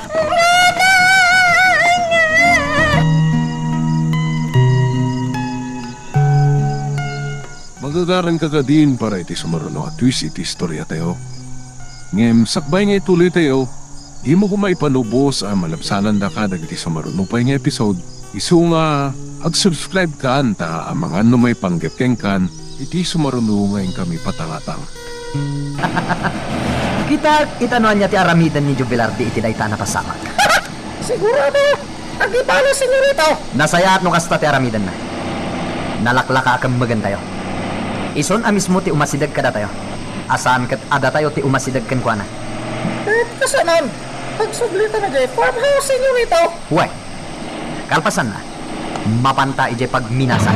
Magagaranka kadin para iti sumaruno a twist iti istoriatayo. Ngem sakbay nga ituloytayo, dimo koma ipanubos a malabsanandaka dagiti sumaruno pay nga episode. Isu nga, ag-subscribe kan ta amangan no maipanggep kenkan iti sumaruno nga inkami patangatang. Kitak, ita no ania ti aramiden ni Jubilardi iti dayta a napasamak. Sigurado, agibalo, señorito. Nasayaat no kasta ti aramidenna. Nalaklaka a kemmegentayo. Isun a mismo ti umasideg kadatayo. A saan ket a datayo ti umasideg kenkuana. Ket kasanon, agsublita na jay farmhouse, señorito. Wen, kalpasanna, mapanta idiay pagminasa.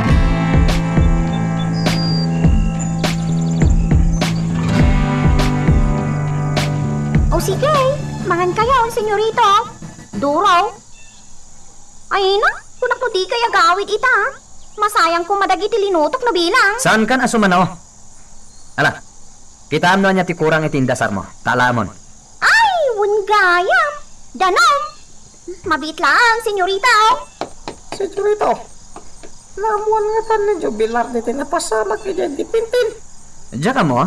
O sige, mangan kayo, señorito. Duro. Ay, no? Kunak no di kay agawid ita, ha? Masayang ko madagiti linutok no bilang. Saan kan a sumano? Ala, kitaem no ania ti kurang iti indasarmo, ta alaemon. Ay, wen gayam. Danum. Mabiit laeng, señorita, oh. Señorito, naammoan ngatan ni Jubilar diti napasamak idiay dipintin. Diak ammo,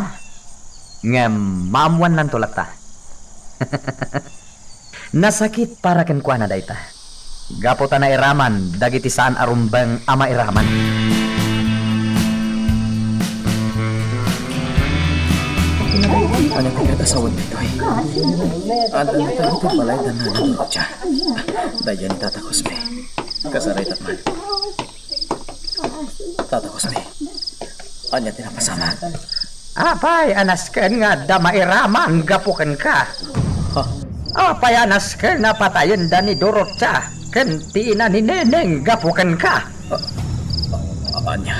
ngem maammoannanto latta. Nasakit para kenkuana dayta. Gapu ta nairaman dagiti saan a rumbeng a mairaman. Ano ti kadasawen ditoy? Adda ditoy iti balay da Nana Dorotia. Daydiay ni Tata Cosme. Kasaraytak man. Tata Cosme, ania ti napasamak? Apay a nasken nga adda mairaman gapu kenka? Ha? Apay a nasken a patayenda ni Dorotia ken ti ina ni Neneng gapu kenka? A-, a-, ania?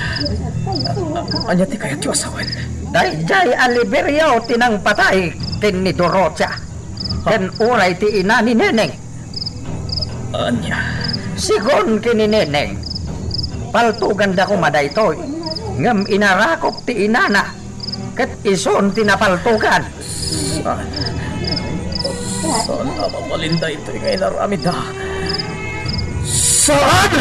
A-, ania ti kayatyo a sawen? Daydiay a Liberio ti nangpatay ken ni Dorotia ken uray ti ina ni Neneng. Ania? Sigun ken ni Neneng, paltoganda koma daytoy, ngem inarakop ti inana, ket isun ti napaltogan. Saan? Saan a mabalin daytoy nga inaramidda? Saan?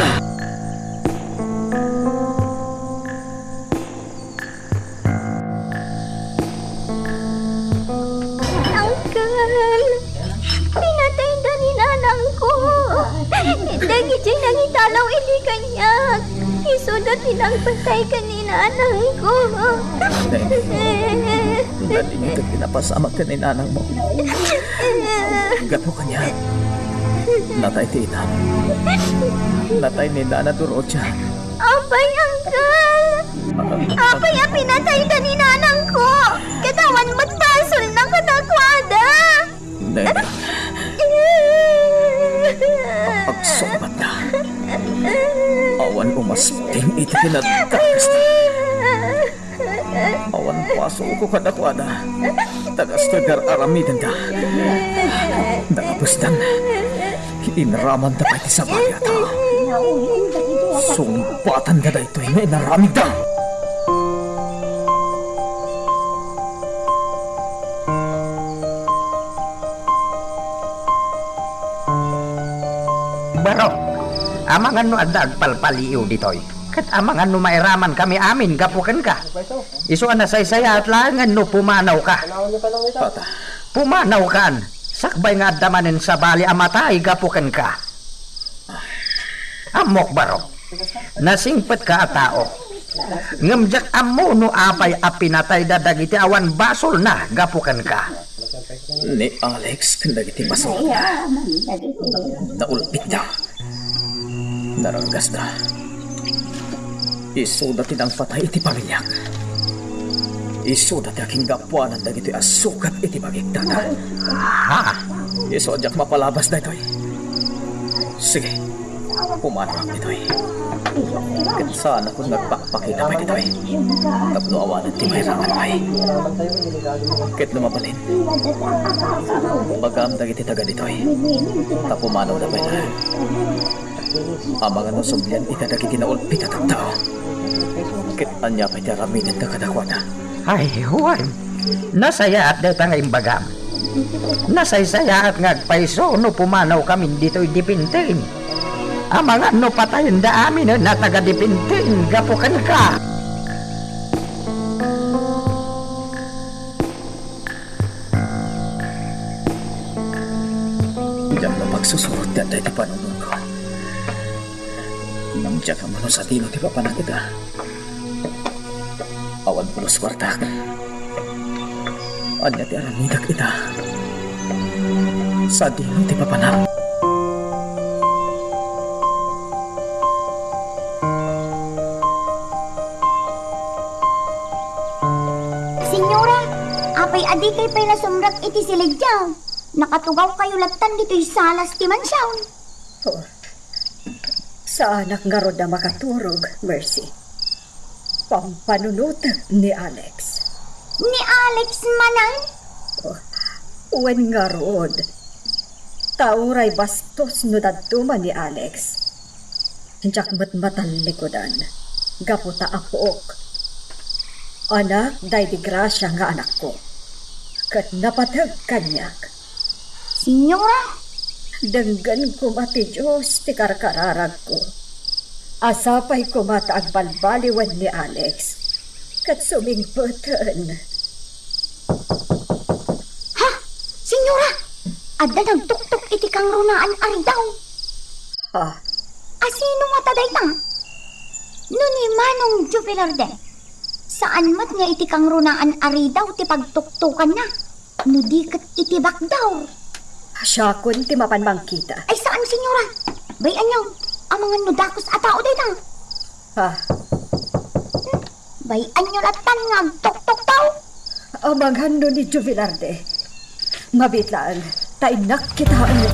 Uncle, pinatayda ni nanangko. Alaw idi kaniak, isuda ti nangpatay ken ni nanangko. Neng, nadingit ti napasamak ken ni nanangmo. Gapu kaniak, natay ti inam. Natay ni Nana Dorothea. Apay, Uncle? Apay a pinatayda ni nanangko? Ket awan met basolna kadakuada. Nena, agsungbatna. Awan umasping iti kinadkadkasta. Awan basolko kadakuada. Ta kastoy gar-aramidenda. Nakapusdan. Inramanda pay ti sabali a tao. Sungbatanda daytoy nga inaramidda. Barok, amangan no adda agpalpaliiw ditoy. Ket amangan no mairaman kami amin gapu kenka. Isu a nasaysayaat laengen no pumanawka. Tata. Pumanawkan, sakbay nga adda manen sabali a matay gapu kenka. Ammok, barok. Nasingpetka a tao. Ngem diak ammo no apay a pinatayda dagiti awan basolna gapu kenka. Ni Alex ken dagiti basolna. Naulpitda. Naranggasda. Isuda ti nangpatay iti pamiliak. Isuda ti akinggapuanan dagitoy a sukat iti bagik, tata. Ha? Isu a diak mapalabas daytoy. Sige, pumanawak ditoy. Ket saanakon nga agpakpakita pay ditoy. Tapno awanen ti mairaman pay. Ket no mabalin, bagam dagiti taga ditoy. Ta pumanawda pay laeng. Amangan no sublian ita dagiti naulpit a tattao. Ket ania pay ti aramidenda kadakuada? Ay, wen. Nasayaat dayta nga imbagam. Nasaysayaat nga agpayso no pumanawkamin ditoy Dipinten. Amangan no patayenda aminen a taga Dipinten gapu kenka. Diak no pagsusurot ti adda iti panunotko. Ngem diak ammo no sadino ti papanak ita. Awan pulos kuartak. Ania ti aramidak ita? Sadino ti papanak? Senyora, apay a dikay pay nasumrek iti silidaw? Nakatugawkayo lattan ditoy salas ti mansion. Oh, saanak ngarud a makaturog, Mercy. Pampanunotek ni Alex. Ni Alex manen? Oh, wen ngarud. Ta uray bastos no dadduma ni Alex. Diak met matallikudan gapu ta apook. Anak daydi Gracia nga anakko. Ket napateg kaniak. Senyora? Denggen koma ti Dios ti karkararagko. A sapay koma ta agbalbaliwen ni Alex ket sumingpeten. Ha? Senyora, adda nagtuktok iti kangrunaan a ridaw. Ha? A sino ngata dayta? No ni Manong Jovelerde, saan met nga iti kangrunaan a ridaw ti pagtuktokanna, no di ket iti bakdaw. Siakon ti mapan mangkita. Ay, saan, senyora. Bay-anyo, amangan no dakes a tao dayta. Ha? Bay-anyo lattan nga agtuktok tao. Amangan no ni Jovelerde. Mabiit laeng, ta innak kitaen.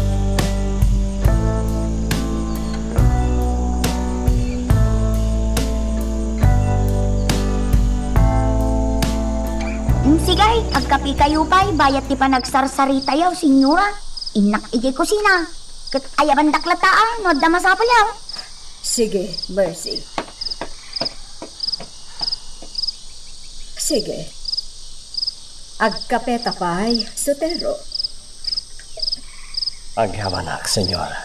Mm, sige, agkapikayo pay, bayat ti panagsarsaritayo, senyora. Innak idiay kusina. Ket ayabandak latta, ah, no adda masapulyo. Sige, Mercy. Sige. Agkapeta pay, Sotero. Agyamanak, senyora.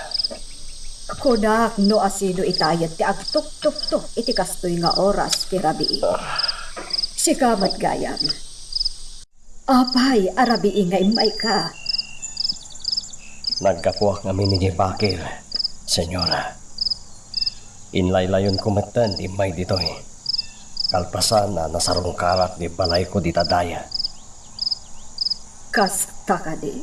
Kunak no asino itayet ti agtuktuktok iti kastoy nga oras ti rabii. Ah. Sika met gayam. Apay a rabii nga immayka? Naggapuak ngamin idiay bakil, senyora. Inlaylayonko metten ti immay ditoy, kalpasan a nasarungkarak ti balayko dita daya. Kasta kadi?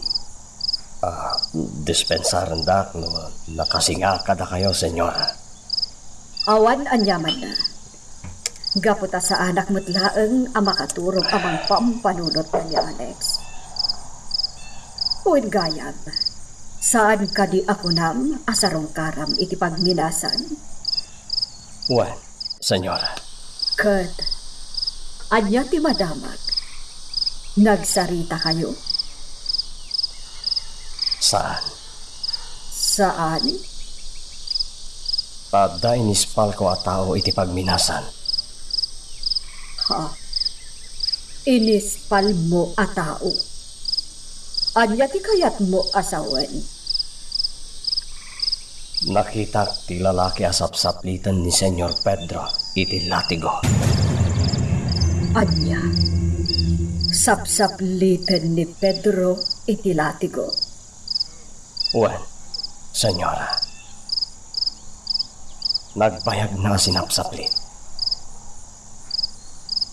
Ah, dispensarendak no nakasinga kadakayo, Senyora. Awan aniamanna. Gapu ta saanak met laeng a makaturog a mangpampanunotna ni Alex. Wen gayam, saan kadi a kunam a sarungkaram iti pagminasan? Wen, Senyora. Ket ania ti madamag? Nagsaritakayo? Saan. Saan? Adda inispalko a tao iti pagminasan. Ha? Inispalmo a tao? Ania ti kayatmo a sawen? Nakitak ti lalaki a sapsapliten ni Señor Pedro iti latigo. Ania? Sapsapliten ni Pedro iti latigo? Wen, Señora. Nagbayagna a sinapsaplit.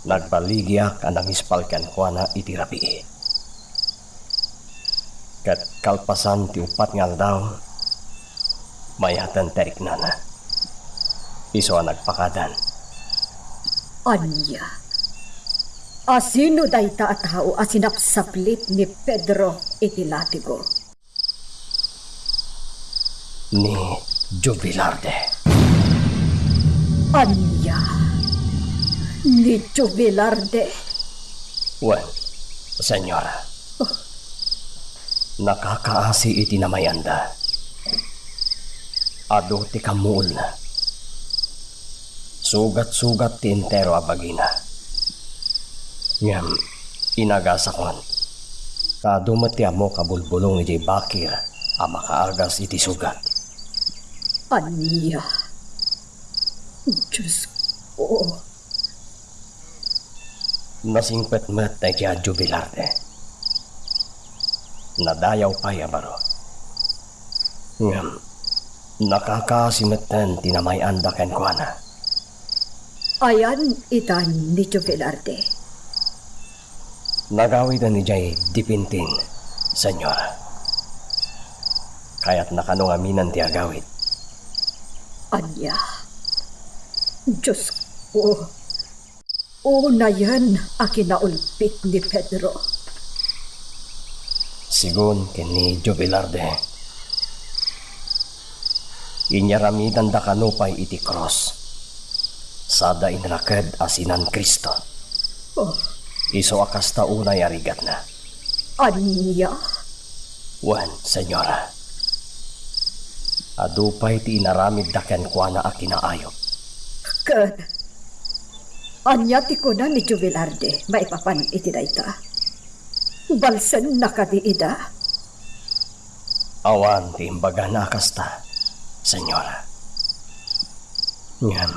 Nagbaligiak a nangispal kenkuana iti rabii. Ket kalpasan ti uppat nga aldaw, mayaten ti riknana. Isu a nagpakadan. Ania? Asino dayta a tao a sinapsaplit ni Pedro iti latigo? Ni Jubilarde. Ania? Ni Jubilarde? Wen, Señora. Nakakaasi iti namay-anda. Adu ti kammuolna. Sugat-sugat ti entero a bagina. Ngem inagasakon ta adu met ti ammok a bulbulong idiay bakir a makaagas iti sugat. Ania? Diosko. Nasingpet met daydiay a Jubilarde. Nadayaw pay a baro. Ngem nakakaasi metten ti namay-anda kenkuana. Ayan ita ni Jubilarde? Nagawiden idiay Dipintin, Señora. Kayatna kano ngamin ti agawid? Ania? Diosko. Unayen a kinaulpit ni Pedro. Sigun ken ni Jubilarde, inyaramidanda kano pay iti krus, sada inraked a sinan Cristo. Oh. Isu a kasta unay a rigatna. Ania? Wen, Señora. Adu pay ti inaramidda kenkuana a kinaayup. Ket ania ti kuna ni Jubilarde maipapan iti dayta? Balsenna kadi ida? Awan ti imbagana a kasta, Señora. Ngem,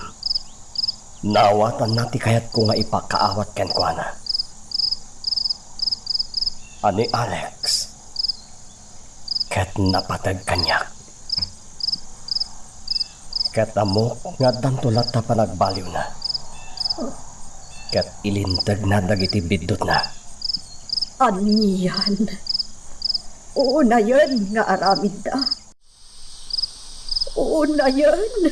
naawatanna ti kayatko nga ipakaawat kenkuana. A ni Alex ket napateg kaniak. Ket ammok nga addanto latta panagbaliwna. Ket ilintegna dagiti biddutna. Anian? Unayen nga aramidda. Unayen.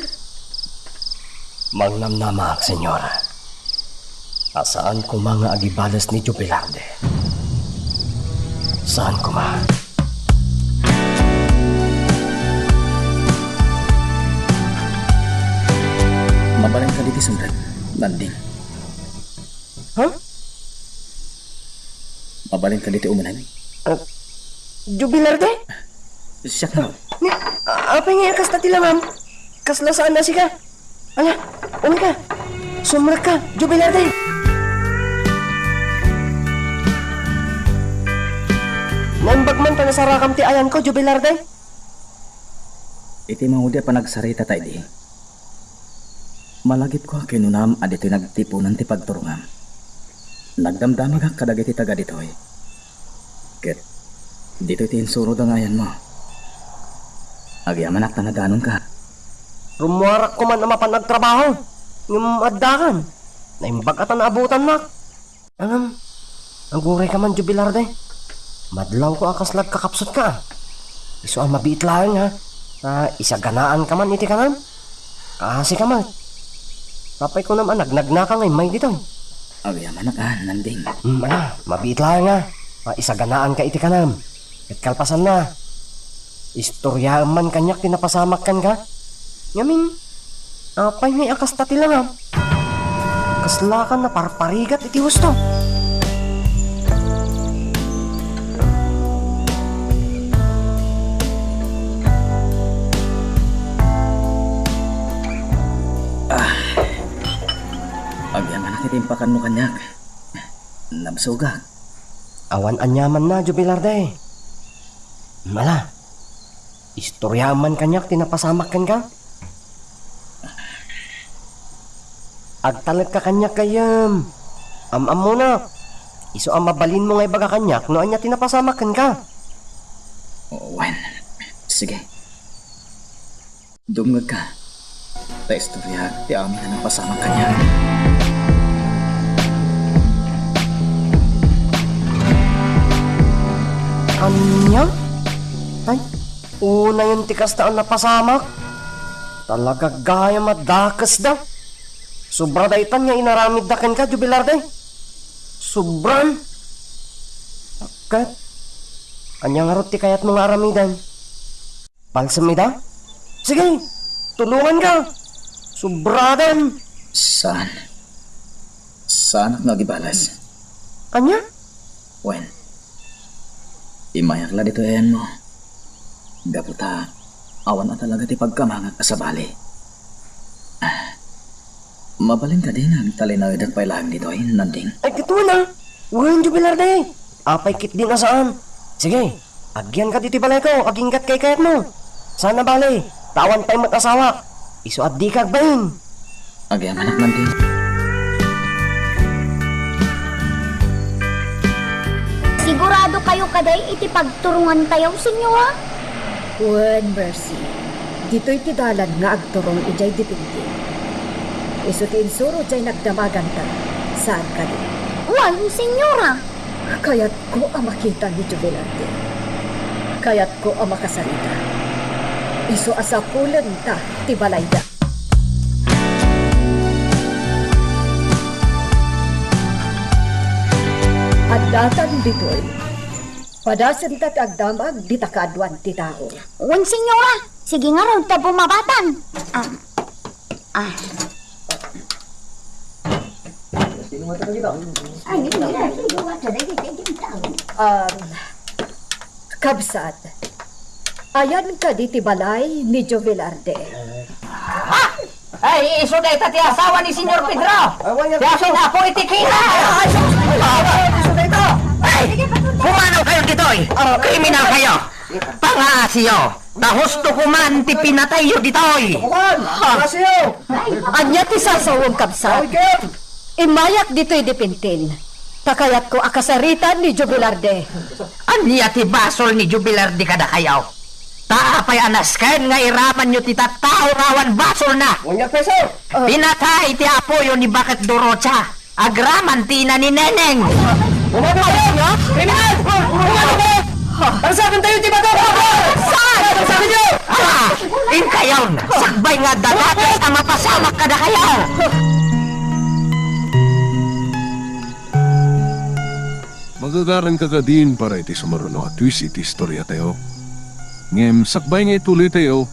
Mangnamnamaak, Señora, a saan koma nga agibales ni Jubilarde. Saan koma. Mabalinka ditoy sunggan, Nanding. Ha? Mabalinka ditoy umenan? Ah, Jubilarde? Siak nga. Ni, a-, apay nga kasta ti langam? Kasla saan a sika? Ala, umay ka. Sumrek ka, Jubilarde. Naimbag man ta nasarakam ti ayanko, Jubilarde. Iti mangudi a panagsarita ta idi, malagipko a kinunam a ditoy nagtipunan ti pagturongam. Nagdamdamagak kadagiti taga ditoy. Ket ditoy ti insuroda nga ayanmo. Agyamanak ta nadanonka. Rummuarak koman a mapan agtrabaho. Ngem addakan. Naimbag a ta naabutannak. Ngem, aguray ka man, Jubilarde. Madlawko a kasla agkakapsutka. Isu a mabiit laeng, ha. Ta isaganaan ka man iti kanam. Kaasi ka met. Apay kunam a nagnagna ka nga immay ditoy? Agyamanak a, Nanding. Hmm, ala, mabiit laeng, ha. A, isaganaan ka iti kanam. Ket kalpasanna, istoryaem man kaniak ti napasamak kenka. Ngamin, apay ngay a kasta ti langam? Kasla ka naparparigat iti husto? Ah, agyamanak iti impakanmo kaniak. Nabsogak. Awan aniamanna, Jubilarde. Ala, istoryaem man kaniak ti napasamak kenka. Agtalekka kaniak gayyem. Am-ammonak. Isu a mabalinmo nga ibaga kaniak no ania ti napasamak kenka. Wen, sige. Dumngegka. Ta istoryaek ti amin a napasamak kaniak. Ania? Ay, unayen ti kasta a napasamak. Talaga gayam a dakesda. Sobra daytan nga inaramidda kenka, Jubilarde. Sobran. Ket, ania ngarud ti kayatmo nga aramiden? Balsem ida? Sige, tulonganka. Sobradan. Saan? Saanak nga agibales. Ania? Wen, immayak la ditoy ayanmo. Gapu ta awan a talaga ti pagkamangak a sabali. Ah, mabalin kadi nga agtalinaedek pay laeng ditoy, Nanding? Ay, ket wen a. Wen, Jubilarde. Apay ketdin a saan? Sige, agyanka ditoy balayko, aginggatka iti kayatmo. Saan a bale, ta awan pay met asawak. Isu a dika agbain. Agyamanak, Nanding. Sigurado kayo kadi iti pagturongantayo, Senyora? Wen, Mercy. Ditoy ti dalan nga agturong idiay Dipintin. Isu ti insuro diay nagdamaganta, saan kadi? Wen, Senyora. Kayatko a makita ni Jubilarde. Kayatko a makasarita. Isu a sapulenta ti balayda. Addatan ditoy. Padasenta ti agdamag dita kaaduan ti tao. Wen, Senyora. Sige ngarud ta bumabatan. Ah. Ah. Um, kabsat, ayan kadi ti balay ni Jovelarde? Ah! Ay, isu dayta ti asawa ni Señor Pedro. Ti asin-apo iti kina. Ay, isu dayta. Ay, pumanaw kayo ditoy. Kriminal kayo. Pangaasiyo. Ta husto koman ti pinatayyo ditoy. Kuan, pangaasiyo. Ania ti sasawem, kabsat? Awid kayo. Immayak ditoy Dipintin. Ta kayatko a kasaritan ni Jovelarde. Ania ti basol ni Jovelarde kadakayo? Ta apay a nasken nga iramanyo ti tattao nga awan basolna? Wen nga peso. Pinatay ti apoyo ni Baket Dorocha. Agraman ti ina ni Neneng. Umano kayo! Kriminal! Umano kayo! Parsakentayo ti bato! Saan? Parsakentayo! Ah! Inkayon! Sakbay nga adda dakes a mapasamak kadakayo! Magagaranka kadin para iti sumaruno a twist iti istoriatayo. Ngem sakbay nga ituloytayo,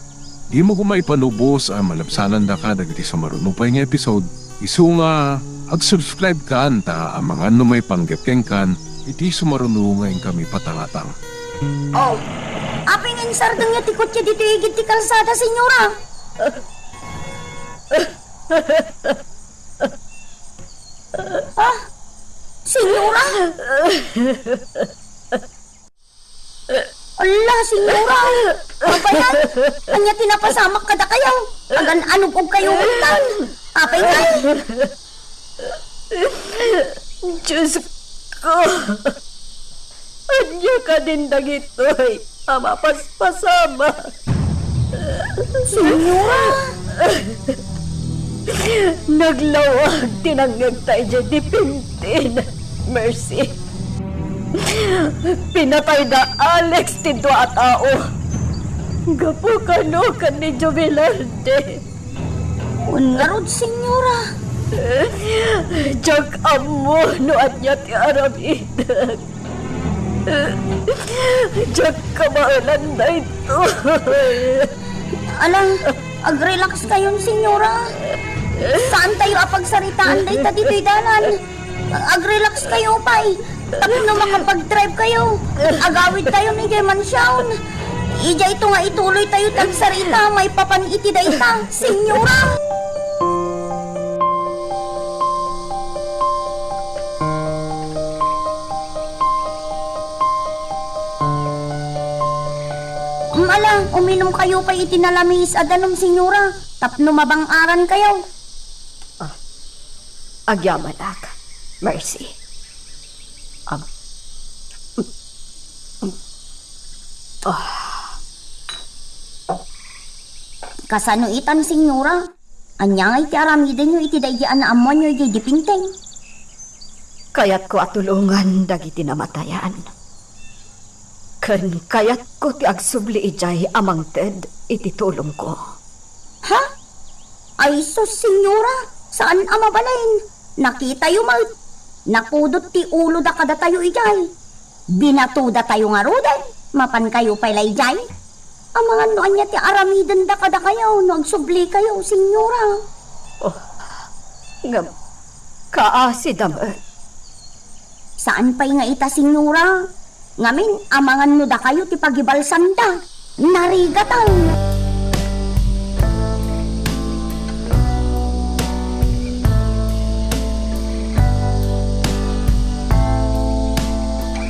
dimo koma ipanubos a malabsanandaka dagiti sumaruno pay nga episode. Isu nga ag-subscribekan ta amangan no maipanggep kenkan iti sumaruno nga inkami patangatang. Oh, apay nga insardengyo ti kotse ditoy igid ti kalsada, Senyora? Ah, Senyora? Ala, Senyora! Apay ngay? Ania ti napasamak kadakayo? Agan-anugog kayo untan? Apay ngay? Diyos ko! Ania kadin dagitoy a mapaspasamak? Senyora! Naglawag ti nangngegta idiay dipintin, Mercy. Pinatayda Alex ti dua a tao. Gapu kano ken ni Jovelarde. Wen ngarud, Senyora. Diak ammo no ania ti aramidek. Diak kabaelan daytoy. Ala, ag-relax kayon, Senyora. Saan tayo a pagsaritaan dayta ditoy dalan? Ag-relax kayo pay. Tapno makapag-drive kayo, agawid tayo ni German Shawn. Idiay to nga ituloy tayo tagsarita maipapan iti dayta, Senyora. Mala, uminum kayo pay iti nalamiis a danum, Senyora, tapno mabang-aran kayo. Ah, agyamanak, Mercy. Am-, ah. Kasano itan, Senyora? Ania ngay ti aramidenyo iti daydi a naammoanyo idiay dipintin? Kayatko a tulongan dagiti namatayan. Ken kayatko ti agsubli idiay a mangted iti tulongko. Ha? Ay sus, Senyora, saan a mabalin. Nakitayo met. Nakudot ti uloda kadatayo idiay. Binatodatayo ngaruden mapan kayo pay la idiay. Amangan no ania ti aramidenda kadakayo no agsubli kayo, Senyora. Oh, ngem, kaasi da met. Saan pay nga ita, Senyora. Ngamin, amangan no dakayo ti pagibalsanda. Narigatan!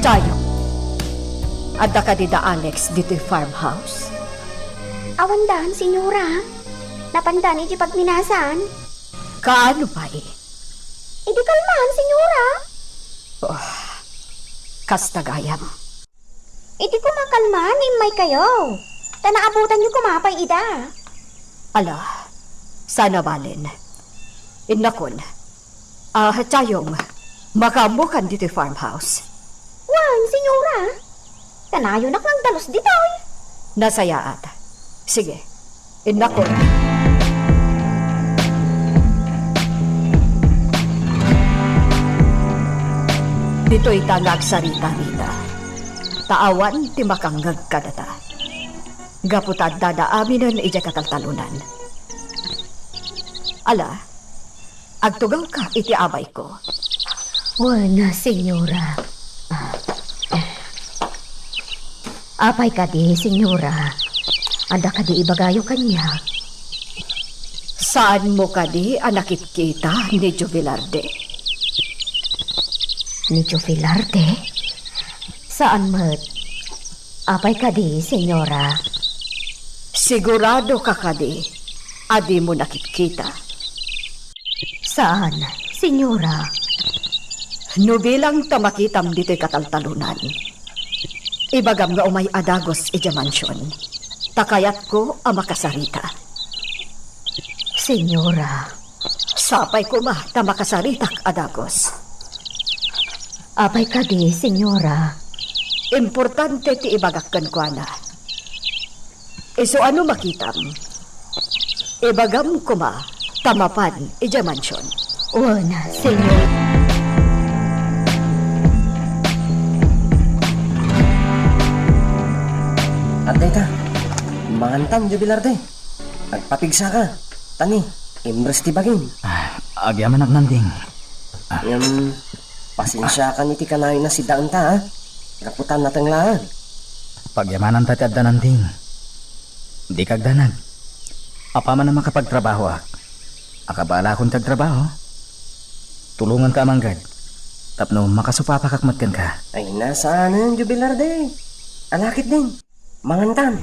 Tayo. Adda kadi da Alex ditoy farmhouse? Awandan, Senyora. Napandan iti pagminasan. Kaano pay? Idi kalman, Senyora. Oh, kasta gayam. Idi koma kalman, immay kayo. Ta naabutanyo koma pay ida. Ala, sana balen. Innakon. Ah, Chayong, makaammokan ditoy farmhouse? Wen, Senyora. Kanayonak nga agdalus ditoy. Nasayaat. Sige, innakon. Ditoy ta nga agsarita, Rita. Ta awan ti makangngeg kadata. Gapu ta addada aminen idiay kataltalonan. Ala, agtugawka iti abayko. Wen, Senyora. Ah. Apay kadi, Senyora? Adda kadi ibagayo kaniak? Saanmo kadi a nakitkita ni Jubilarde? Ni Jubilarde? Saan met. Apay kadi, Senyora? Sigurado ka kadi a dimo nakitkita? Saan, Senyora. No bilang ta makitam ditoy kataltalonan, ibagam nga umay a dagus idiay mansion, ta kayatko a makasarita. Senyora. Sapay koma ta makasaritak a dagus. Apay kadi, Senyora? Importante ti ibagak kenkuana. Isu a no makitam, ibagam koma ta mapan idiay mansion. Wen, Senyora. Adda ita, mangantan, Jubilarde. Agpapigsaka, ta ni, imres ti bagim. Ah, agyamanak, Nanding. Ah. Ngem, pasensiakan iti kanayon a siddaenta, ha? Gapu ta nateng laeng. Pagyamananta ti adda, Nanding. Dika agdanag. Apaman a makapagtrabahoak, akabalakon ti agtrabaho. Tulonganka a manggad tapno makasupapakak met kenka. Ay, saanen, Jubilarde. Alakit din. Mangantan.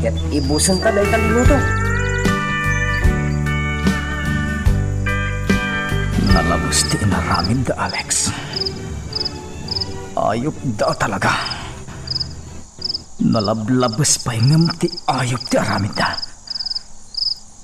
Ket ibusenta dayta linuto. Nalabes ti inaramid da Alex. Ayupda talaga. Nalablabes pay ngem ti ayup ti aramidda.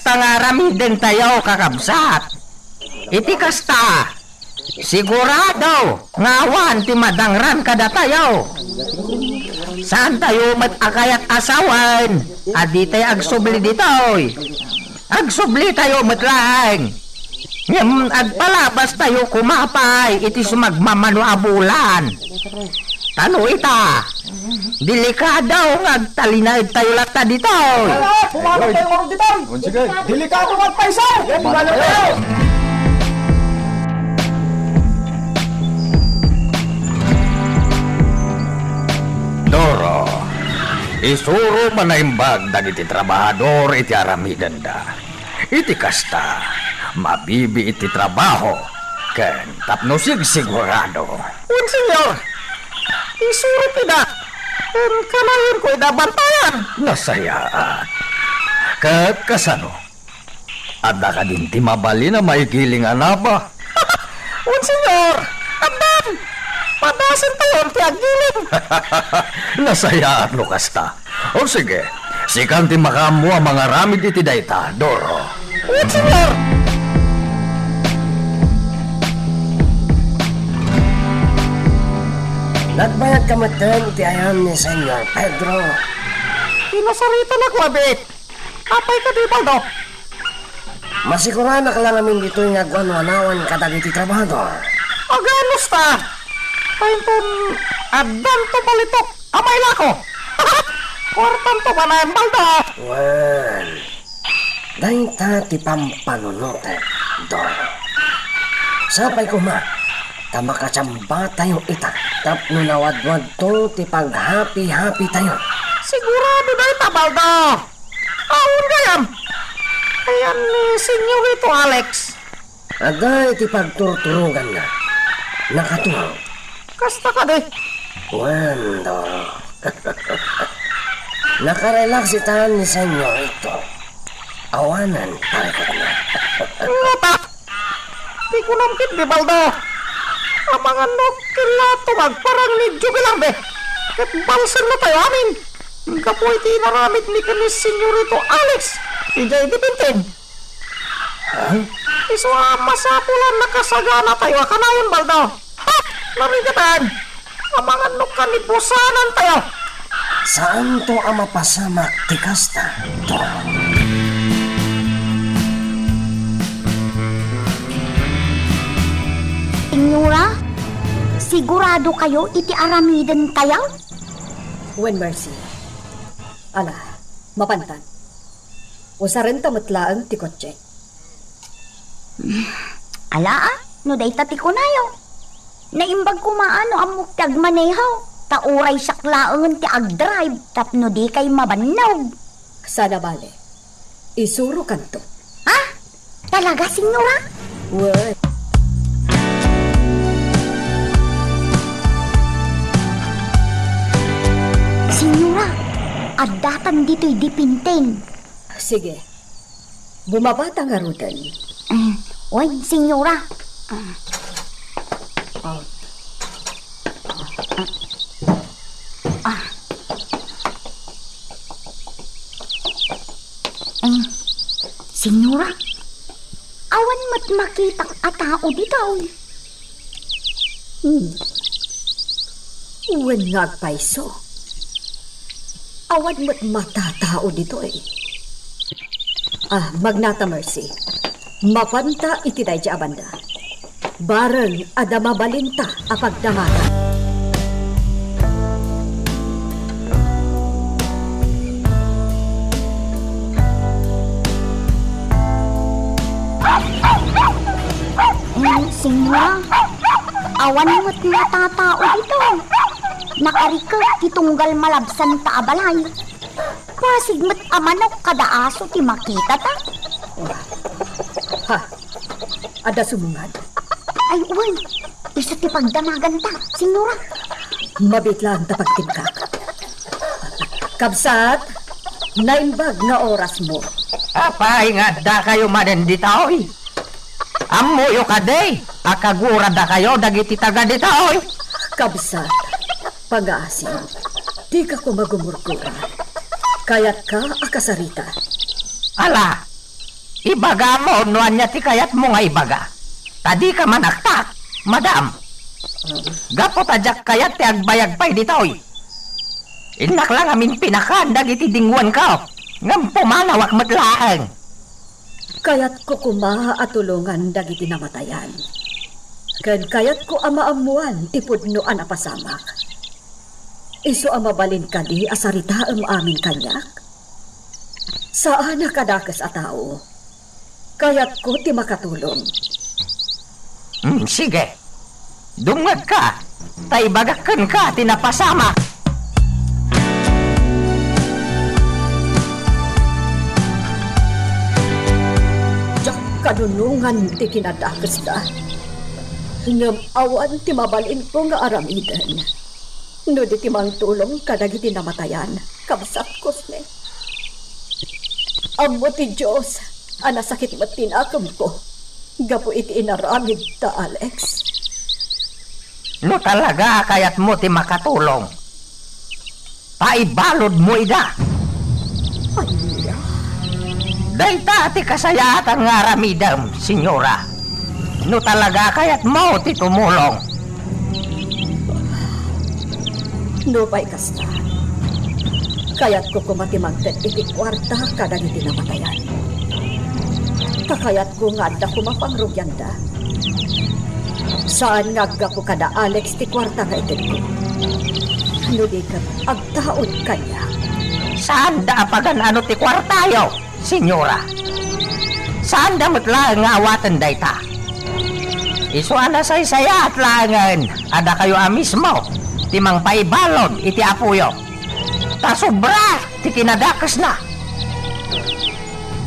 kasta nga aramidentayo, kakabsat. Iti kasta, sigurado nga awan ti madangran kadatayo. Saantayo met a kayat a sawen a ditay agsubli ditoy. Agsublitayo met laeng. Ngem agpalabastayo koma pay iti sumagmamano a bulan. Ta no ita, delikado nga agtalinaedtayo latta ditoy. Ay, ay, pumanaw tayo ngarud ditoy. Sige. Delikado nga agpayso. Pumanaw tayo. Doro, isuro man naimbag dagiti trabahador iti aramidenda. Iti kasta, mabibiit ti trabaho, ken tapno sigsigurado. Wen, Señor, isuro ida, ken kanayon ko ida bantayan. Nasayaat. Ket kasano? Adda kadin ti mabalin a maigiling a naba? Wen, Señor, addan. Padasen tayon ti aggiling. Nasayaat no kasta. O sige, sikan ti makaammo a mangaramid iti dayta, Doro. Wen, Señor. Nagbayadka metten iti ayan ni Senyor Pedro. Pinasaritanak, Wabit. Apay kadi, Baldo? Masiguranak la ngamin ditoy nga agwanwanawan kadagiti trabahador. Aganos ta? Painton, addanto balitok a mailako. Kuartanto manen, Baldo. Wen, dayta ti pampanunotek, Doro. Sapay koma ta makachambatayo ita tapno nawadwadto ti paghapi-hapitayo. Sigurado dayta, Baldo. Awan gayam. Ayan ni Senyorito Alex. Adda iti pagturturoganna. Nakatulog. Kasta kadi? Wen, Doro. Nakarelax ita ni Senyorito. Awanen parikutna. Ngata! Ti kunam ketdi, Baldo. Amangan no, kila to agparang ni Jubilarde. Ket balsen na tayo amin. Gapu iti inaramid ni ken ni Senyorito Alex. Idiay Dipinting. Ha? Isu a masapul a nakasagana tayo a kanayon, Baldo. Ha! Narigatan! Amangan no kanibusanan tayo! Saanto a mapasamak ti kasta, Doro. Senyora, sigurado kayo iti aramiden tayo? Wen, Mercy. Ala, mapantan. Usarenta met laeng ti kotse. Ala, a, no dayta ti kunayo. Naimbag koma a no ammok ti agmaneho, ta uray siak laengen ti agdrive tapno dikay mabannog. Saan a bale. Isurokanto. Ha? Talaga, senyora? Wen. Senyora, addatan ditoy Dipinting. Sige. Bumabata ngaruden. Eh, wen, senyora. Ah. Ah. Ah. Eh, senyora, awan met makitak a tao ditoy. Hmm. Wen nga agpayso. Awan met matatao ditoy. Ah, magnata, Mercy. Mapanta iti daydi a banda. Bareng adda mabalinta a pagdamaganta. Eh, senyora, awan met matatao dito. Nakarikek ti tunggal malabsanta a balay. Pasig met a manok kada aso ti makitata. Ha? Adda sumungad? Ay, wen. Isu ti pagdamaganta, senyora. Mabiit laeng ta pagtimpkak. Kabsat, naimbag nga orasmo. Apay nga addakayo manen ditoy? Ammoyo kadi a kaguradakayo dagiti taga ditoy? Kabsat, pangngaasim, dika koma gumurgura. Kayatka a kasarita. Ala, ibagam no ania ti kayatmo nga ibaga. Ta dika manaktak, madam. Gapu ta diak kayat ti agbayag pay ditoy. Innak la ngamin pinakan dagiti dinguanko, ngem pumanawak met laeng. Kayatko koma a tulongan dagiti namatayan. Ken kayatko a maammoan ti pudno a napasamak. Isu a mabalin kadi a saritaem amin kaniak? Saan a kadakes a tao. Kayatko ti makatulong. Hmm, sige. Dumngegka, ta ibagak kenka ti napasamak. Diak kadunongan ti kinadakesda. Ngem awan ti mabalinko nga aramiden. No di ti mangtulong kadagiti namatayan, kabsat Cosme. Ammo ti Dios a nasakit met ti nakemko gapu iti inaramid da Alex. No talaga a kayatmo ti makatulong, paibaludmo ida. Ania? Dayta ti kasayaatan nga aramidem, senyora. No talaga a kayatmo ti tumulong. Nupay kasta, kayatko koma ti mangted iti kuarta kadagiti namatayan. Ta kayatko nga adda koma pangrugianda. Saan nga aggapu kada Alex ti kuarta nga itedko. No di ket agtaud kaniak. Saanda a pagan-ano ti kuartayo, Senyora. Saanda met laeng nga awaten dayta. Isu a nasaysayaat laengen a dakayo a mismo ti mangpaibalud iti apoyo. Ta sobra ti kinadakesna.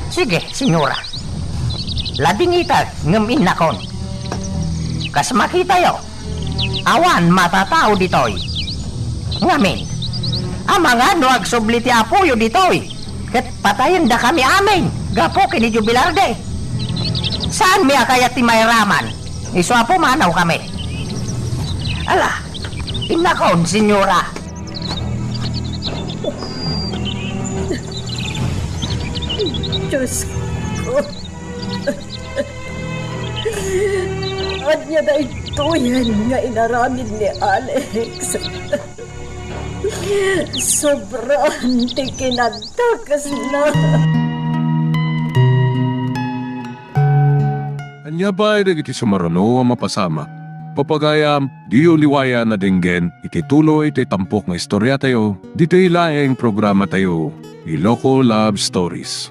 Sige, Senyora. Ladingita ngem innakon. Kas makitayo, awan matatao ditoy. Ngamin, amangan no agsubli ti apoyo ditoy, ket patayendakami amin gapu ken ni Jubilarde. Saanmi a kayat ti mairaman, isu a pumanawkami. Ala, innakon, Senyora. Diyos ko. Ania daytoyen nga inaramid ni Alex? Sobran ti kinadakesna. Ania pay dagiti sumaruno a mapasamak? Pagayam, diyo liwayan a denggen iti tuloy ti tampok nga istoriatayo, ditoy laeng programatayo, Iloko Love Stories.